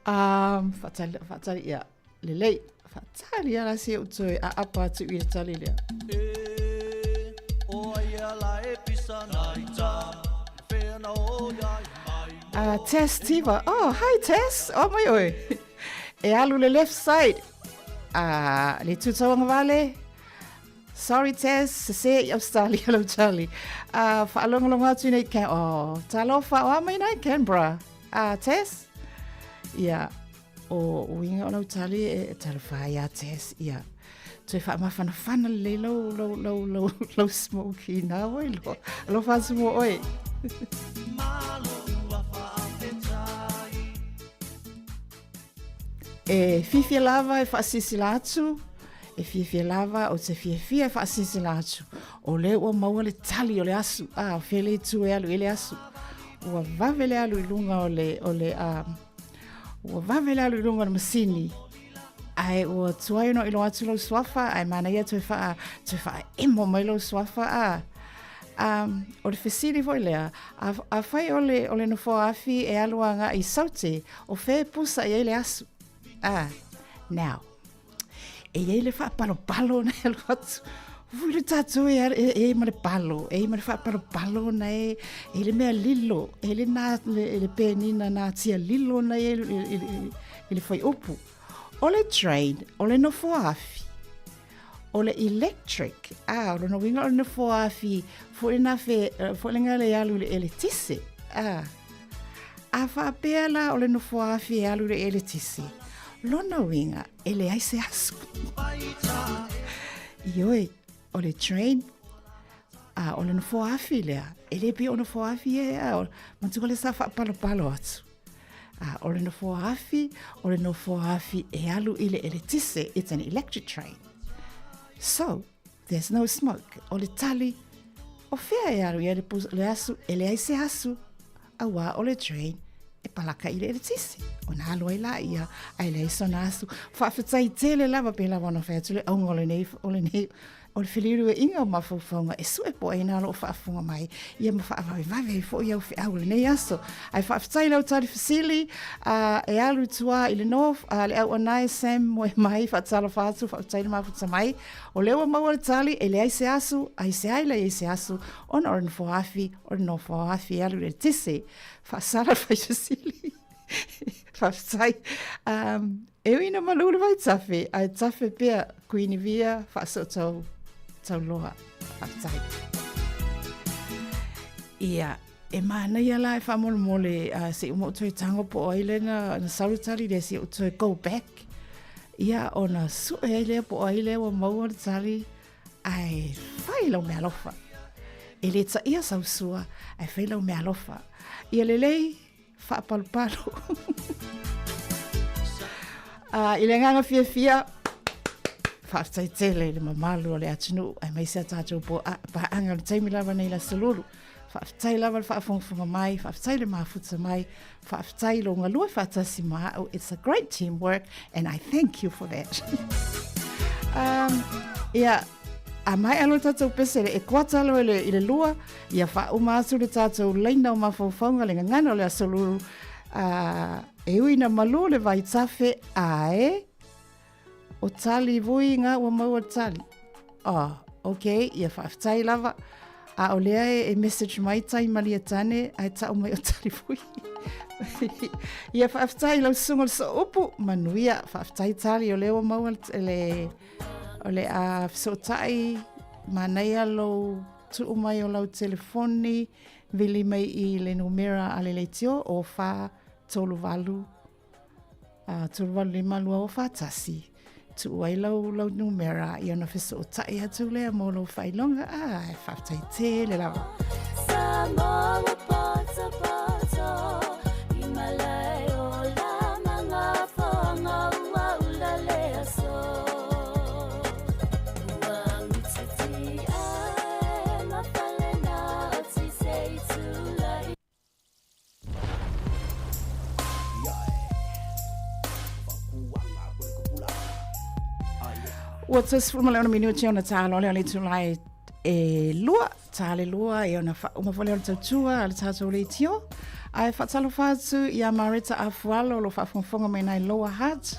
um, faatali, faatali ia. Lelei, faatali ala se ou toe aapa atu i le tali lea. Uh, Tess Tiva. Oh, hi Tess. Oh mai oe. E alu le left side. Uh, le tūtauanga vale. Sorry Tess, sese i Australia lau tali. Uh, whaalongolongo atu nei Can oh, talofa o mai nei Canberra. Uh, Tess? Yeah. O uiga o lau tali e talofa ai ia Tess, ia. Toe faamafanafana lelei lau, lau, lau, lau, lau smoky nā wai loa. Alofa atu mo oe. E fiafia lava e faasilasila atu, e fiafia lava ou te fiafia e faasilasila atu, o lea ua maua le tali o le asu, a, o fea le itu e alu i ai le asu. Ua vave le alu i luga o le, o le, a, Ua vave le alu i luga o le masini, ae ua tuai ona iloa atu lou suafa, ae manaia toe wha, toe whaemo mai lou suafa, a. Um, o le fesili foi lea, a, a fai o le, o le nofoa afi e alu aga i Saute, o fea e pusa i ai le asu. Ah, now, E i ai le faapalopalo na e alu atu. Ui le tātou e, e, e ma le palo, e ma le faapalopalo na e, e le mea lilo, e le, nā, le, le pēnina nā tia lilo na e, e, e, e, e le whai opu. O le train, o le nofoa afi, o le electric, a, o lona uiga o le nofoa afi, foi nā fe, foi le ngā le alu le eletise, a, A faapea la o le nofoa afi e alu i le eletise, lona uiga e leai se asu. Ioe, o le train, a o le nofoa afi lea, e le pei o nofoa afi e, a, manatua le sa faapalopalo atu. A, o le nofoa afi, o le nofoa afi e alu i le eletise, it's an electric train. So, there's no smoke. O le tali, o fea e alu i ai le, le asu, e leai se asu, auā o le train. e palaka i le eletise ona alu ai laia ae leai sona asu. Faafetai tele lava pei lava ona fai atu le auga o lenei o lenei o le feliuliuaiga o mafaufauga e sue po o ai na o lo o faafofoga mai ia ma faavavevave ai foi au feau o lenei aso. Ae faafetai i lau tali fesili uh, e alu i tua i le North, uh, le auanae Sam moe mai, faatalofa atu, faafetai le mafuta mai. O lea ua maua le tali, e leai se asu, aisea e leai ai se asu, ona o le nofoafi, o le nofoafi e alu i le eletise. Faasala le fai fesili. Faafetai. Um, e ui ina malu le vaitafe, ae tafe pea Kuini Via faasoo tau, tauloa. Faafetai. Ia, e manaia la e faamolemole uh, se i uma ou toe tago po o ai lea na, na sau le tali lea se i ou toe go back. Ia, ona sue ai lea po o ai lea ua maua le tali Ae fai lau meaalofa. E le taia sau sua, ae fai lau meaalofa. Ia lelei, faapalopalo. Uh, I le agaga fiafia, faafetai tele i le mamalu o le atunuu, aemaise a tatou paaga o le taimi lava nei le Aso Lulu. Faafetai lava le faafogafoga mai, faafetai le mafuta mai, faafetai lou galue faatasi ma au. It's a great teamwork and I thank you for that. um, ia, a maea loa le tatou pese le e kuata loa i le, i le lua, ia faauma atu le tatou laina o mafaufauga le gagana o le Aso Lulu, uh, e ui ina malū le vaitafe, ae O tali vui nga ua maua le tali. Oh, ok, ia faafetai lava. A o lea e, e message mai tai malia tane, ae tau mai o tali vui. ia faafetai lau susuga o le sooupu, manuia, faafetai tali o lea ua maua le, o le a fesootai, manaia lou tuu mai o lau telefoni, vili mai i le numera a le leitio o 4 3 8 A, 385 241, tuu ai lau, lau numera ia ona fesootai atu lea mo lou faailoga. A, e faafetai tele lava. Samoa poto poto i malae o la magafoga ua ula le aso ua ngititi ae mafale na oti se i tulai. Ua 16 minute ona tā loa lea o le itula e lua, tā le lua e ona faauma foi lea o le tautua a le tatou leitio. Ae faatalofa atu iā Mareta Afualo o lo o faafogafoga mai nai Lower Hutt.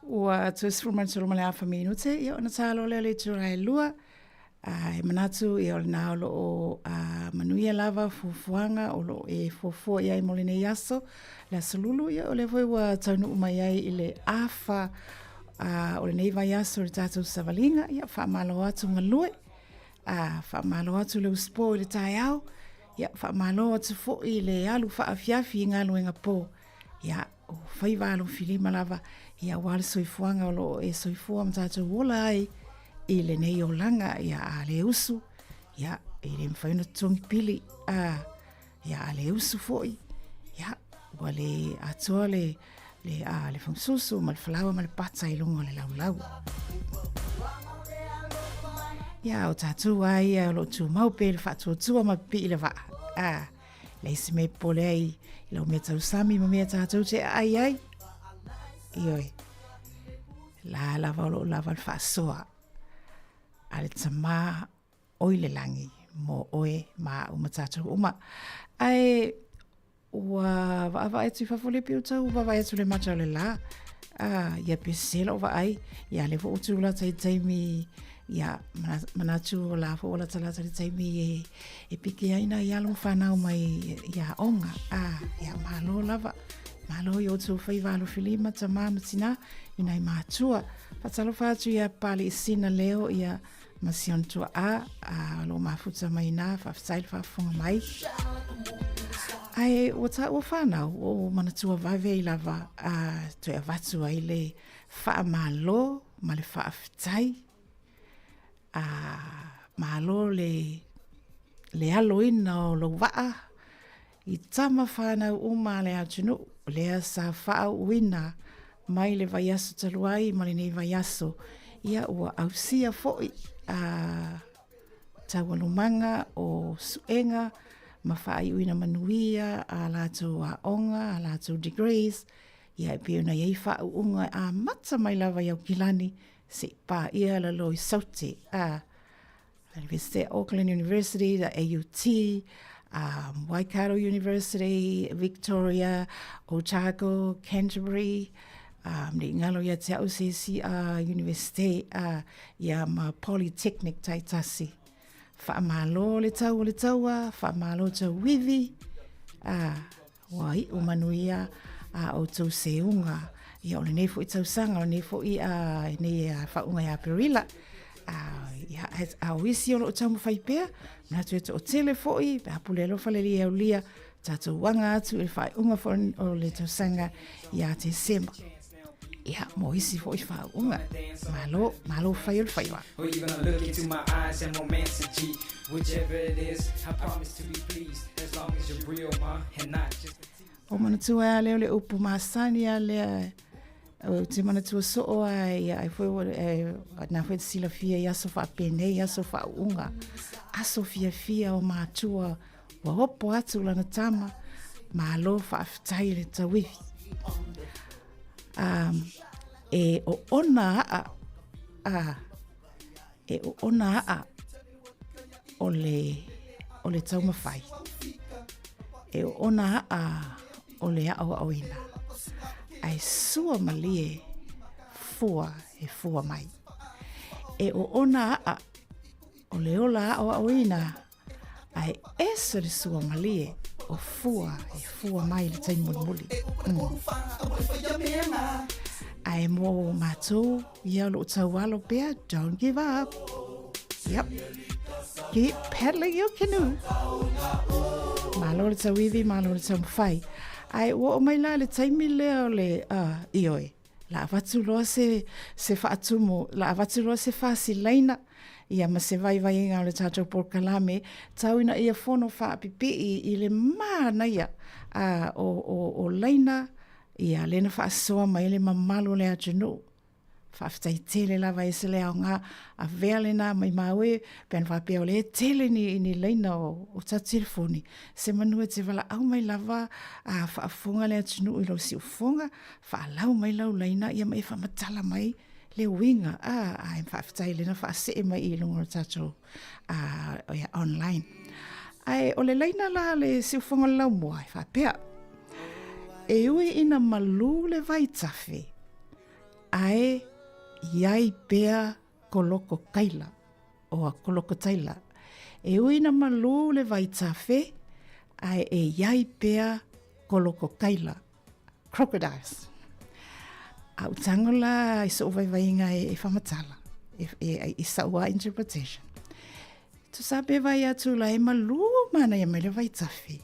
Ua toe 13 ma le afa minute, ia ona talo lea o le itula e lua. E manatu ia o lena o loo manuia lava fuafuaga o loo e fuafua i ai mo lenei aso. Le aso Lulu, ia o lea foi ua taunuu mai ai i le afa o lenei vaiaso i le tatou savaliga. Ia faamalo atu galue, faamalo atu le usupo i le taeao, ia faamalo atu foi le alu faafiafi i galuega po. Ia, o faiva alofilima lava, ia aua le soifuaga o loo e soifua ma tatou ola ai i lenei olaga. Ia a le usu, ia e le mafai ona totogi pili, a ia a le usu foi, ia ua le atoa le le a le fagasusu ma le falaoa ma le pata i luga o le laulau. Ia o tatou a ia o loo tumau pea i le faatuatua ma pipii le vaa. A leai se mea e popole ai i lau mea tausami ma mea tatou te aai ai. Ioe, la lava o loo lava le faasoa a le Tamā o i le lagi mo oe ma au ma tatou uma. Ae ua vaavaai atu i fafo le pei ua tau vaavaai atu le mata o le la. Ah, ia pe sese lou vaai. Ia lea foi ua tulata i taimi ia manatu o la foi ua latalata le taimi e, e piki ai nai alo ma fanau mai i aoga. Ah, ia malo lava. Malo i o outou faiva alofilima, tamā ma tinā, i nai matua. Faatalofa atu ia Pali Sina Leo, ia ma si ona tuaa, a o lo o mafuta mai inā, faafetai le faafofoga mai. Ae ua taua whanau, ua ou manatua vave ai lava, a toe avatu ai le faamalo ma le faafetai. A malo le, le aloina o lou vaa I tama whanau uma a le atunuu, lea sa faauuina mai le vaiaso talu ai ma lenei vaiaso, ia ua ausia foi a taualumaga o suega ma faaiuina manuia a latou aoga, a latou degrees, ia e pei ona i ai faauuga e amata mai lava i Aukilani se'i paia lalo i Saute, a University, Auckland University, the AUT, um, Waikato University, Victoria, Otago, Canterbury, um, ne i ngalo ia te au se isi uh, university uh, ia ma Polytechnic taitasi. Whaamalo le tau o le taua, whaamalo tau wivi, uh, Ua iu manuia a outou seuga. Ia, o lenei foi tausaga, o lenei foi a, nei a faauga ia Aperila. A, ia, a o isi o loo taumafai pea, manatu e toatele foi, pe a pule alofa le Alii e aulia, tatou aga atu i le faaiuga foi o le tausaga ia Tesema. Ia, mo isi foi faauuga. Malo, malo fai o le faiva. Or you gonna look into my eyes and romance a G Whichever it is, I promise to be pleased As long as you're real, ma, and not just a tease O manatua a lea o le upu masani a lea o te manatua soo a ia ai foi e, na foi te silafia i aso faapenei, aso faauuga, aso fiafia o matua Ua opo atu lana tama, malo faafetai i le tauivi. Um, e oona aa, a, e oona aa o le, o le taumafai. E oona aa o le aʻoaʻoina. Ae sua malie fua e fua mai. E oona aa o le ola aʻoaʻoina Ae ese le sua malie o fua e fua mai le taimi mulimuli. Mm. Ae mo mātou, ia o loo taualo pea, don't give up. Yep. Keep paddling your canoe. Malo le tauivi, malo le taumafai. Ae ua oo mai la le taimi lea o le, uh, ioe, La avatu loa se, se faatumu, la avatu loa se fasilaina, ia ma se vaivaiga o le tatou polokalame, tau ina ia fono faapipii i le manaia a, o, o, o laina, ia lea na faasoa mai le mamalu o le atunuu. Faafetai tele lava e se le aoga, avea lena maimau e, pe ana faapea o lea e tele ni, ni laina o, o tatou telefoni, semanu e te valaau mai lava a faafofoga le atunuu i lou siufofoga, Faalau mai lau laina ia ma e faamatala mai le uiga a ae faafetai lena faasee mai i luga o le tatou a ia online. Ae o le laina la le siufofoga o le laumua e faapea, E ui ina malū le vaitafe, Ae iai pea koloko kaila, oa kolokotaila. E ui na malū le vaitafe, ae e iai pea kolokokaila, crocodiles. A u tago la i soʻu vaivaiga e, e faamatala, e, e, i saʻu a interpretation. Tusa pe vai atu la e malū manaia mai le vaitafe.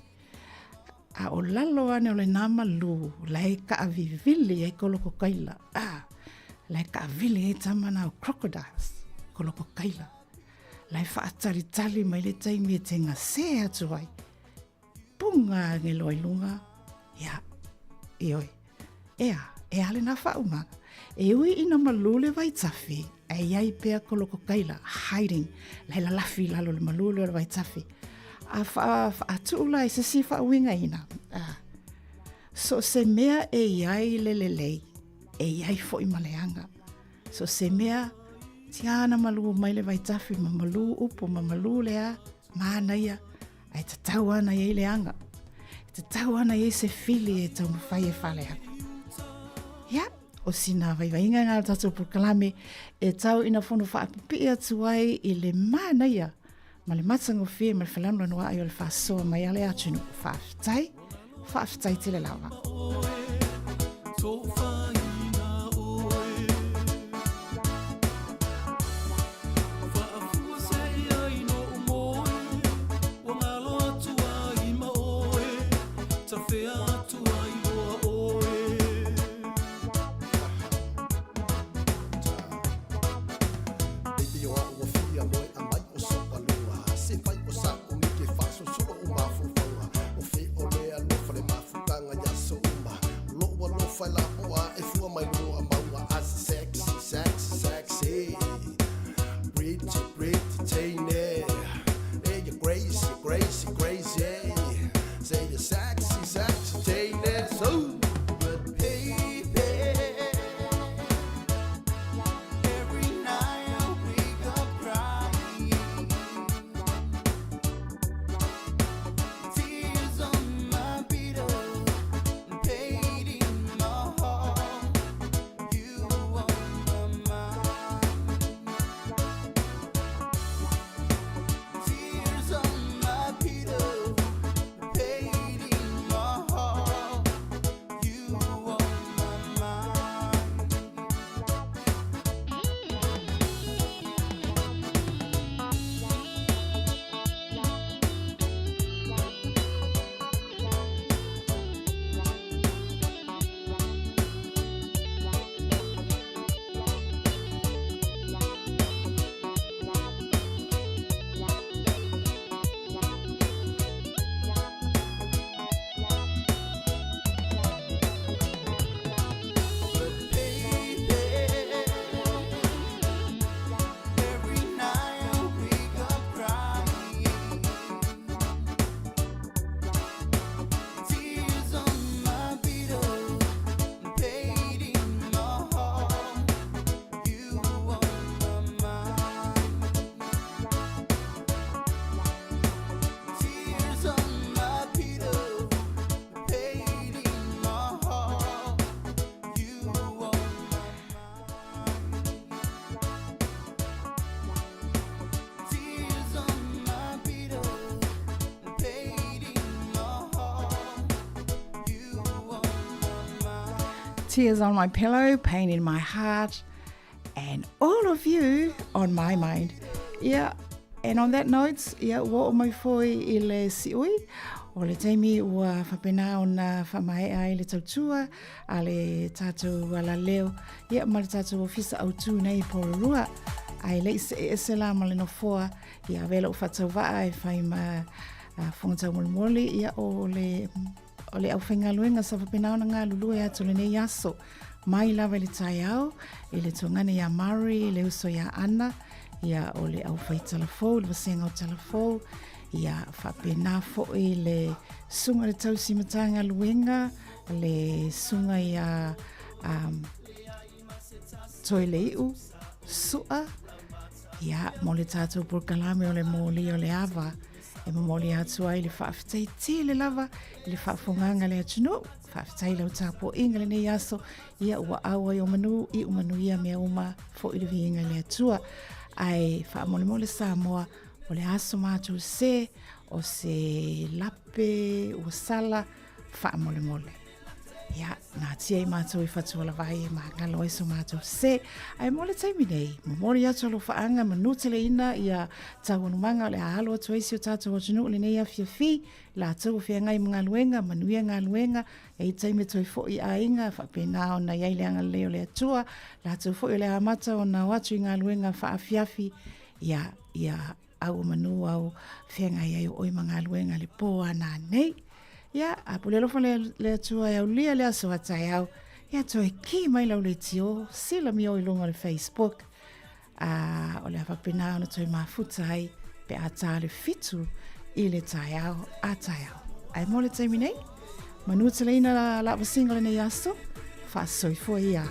A o lalo ane o lenā malū, la e kaʻawivili ai kolokokaila. Ah, la e kaʻawili ai tama na o crocodiles, kolokokaila. La e faatalitali mai le taimi e te gasē atu ai. Puga agelo i luga, ia, ioe. Ea, e a lenā faaumaga. E ui ina malū le vaitafe, ae iai pea kolokokaila, hiding, la e lalafi i lalo o le malū lea o le vaitafe. A wha, whaatuu la i se si faauigaina. Ah. So se mea e iai le lelei, e iai foʻi ma le aga. So se mea, tia ana malū mai le vaitafe, ma malū upu, ma malū le a, mānaia, Ae tatau ana i ai le aga. E tatau ana i ai se fili e taumafai e faaleaga. Ia, o sina vaivaiga ngā tātou polokalame e tau ina fono faapipii atu ai i le mānaia ma le matagofie ma le falanulanu ai o le faasoa mai a le atunuu. Faafetai, faafetai tele lava. Tears on my pillow, pain in my heart, and all of you on my mind. Yeah, and on that note, ia, ua oo mai foi i le siui, o le taimi ua faapena ona faamaea ai le tautua a le tatou alaleo, ia, ma le tatou ofisa autu nei i Porirua. Ae le i see ese la ma le nofoa, ia avea lou faatauvaa e fai ma uh, fofoga taumolimoli, ia, o le O le aufaigaluega sa faapena ona galulue atu lenei aso mai lava i le taeao i le tuagana iā Murray, le uso iā Ana, ia o le aufai talafou, le vasega o talafou, ia faapena foi le suga le tausi matagaluega, le suga iā um, Toelei'u, Su'a, ia mo le tatou polokalame o le moli o le ava. E momoli atu ai le faafetai tele lava i le faafofogaga a le atunuu. Faafetai i lau tapuaiga lenei aso, ia ua auai o manu i umanuia mea uma foi le viiga i le Atua. Ae faamolemole Samoa, o le aso matou se, o se lape ua sala, faamolemole. Ia, natia i mātou i Fatualavai e māgalo ai so mātou se. Ae mo le taimi nei, momoli atu alofaaga manuteleina ia taualumaga o le a alo atu ai si o tātou atunuu lenei afiafi, latou o feagai ma galuega, manuia galuega, e i taimi e toe foi i aiga, faapena ona i ai le agalelei o le Atua, latou foi o le a amata ona o atu i galuega faafiafi, ia, ia au o manu au feagai ai o oe ma galuega le pō a nanei. Ia, a pule alofa le, le Atua e aulia le aso a taeao, ia toe ki mai lau leitio, sila mi o i luga o le Facebook, a o le a faapena ona toe mafuta ai pe a tā le fitu i le taeao a taeao. Ae mo le taimi nei, manu teleina la, la vasinga o lenei aso, faasoifua ia.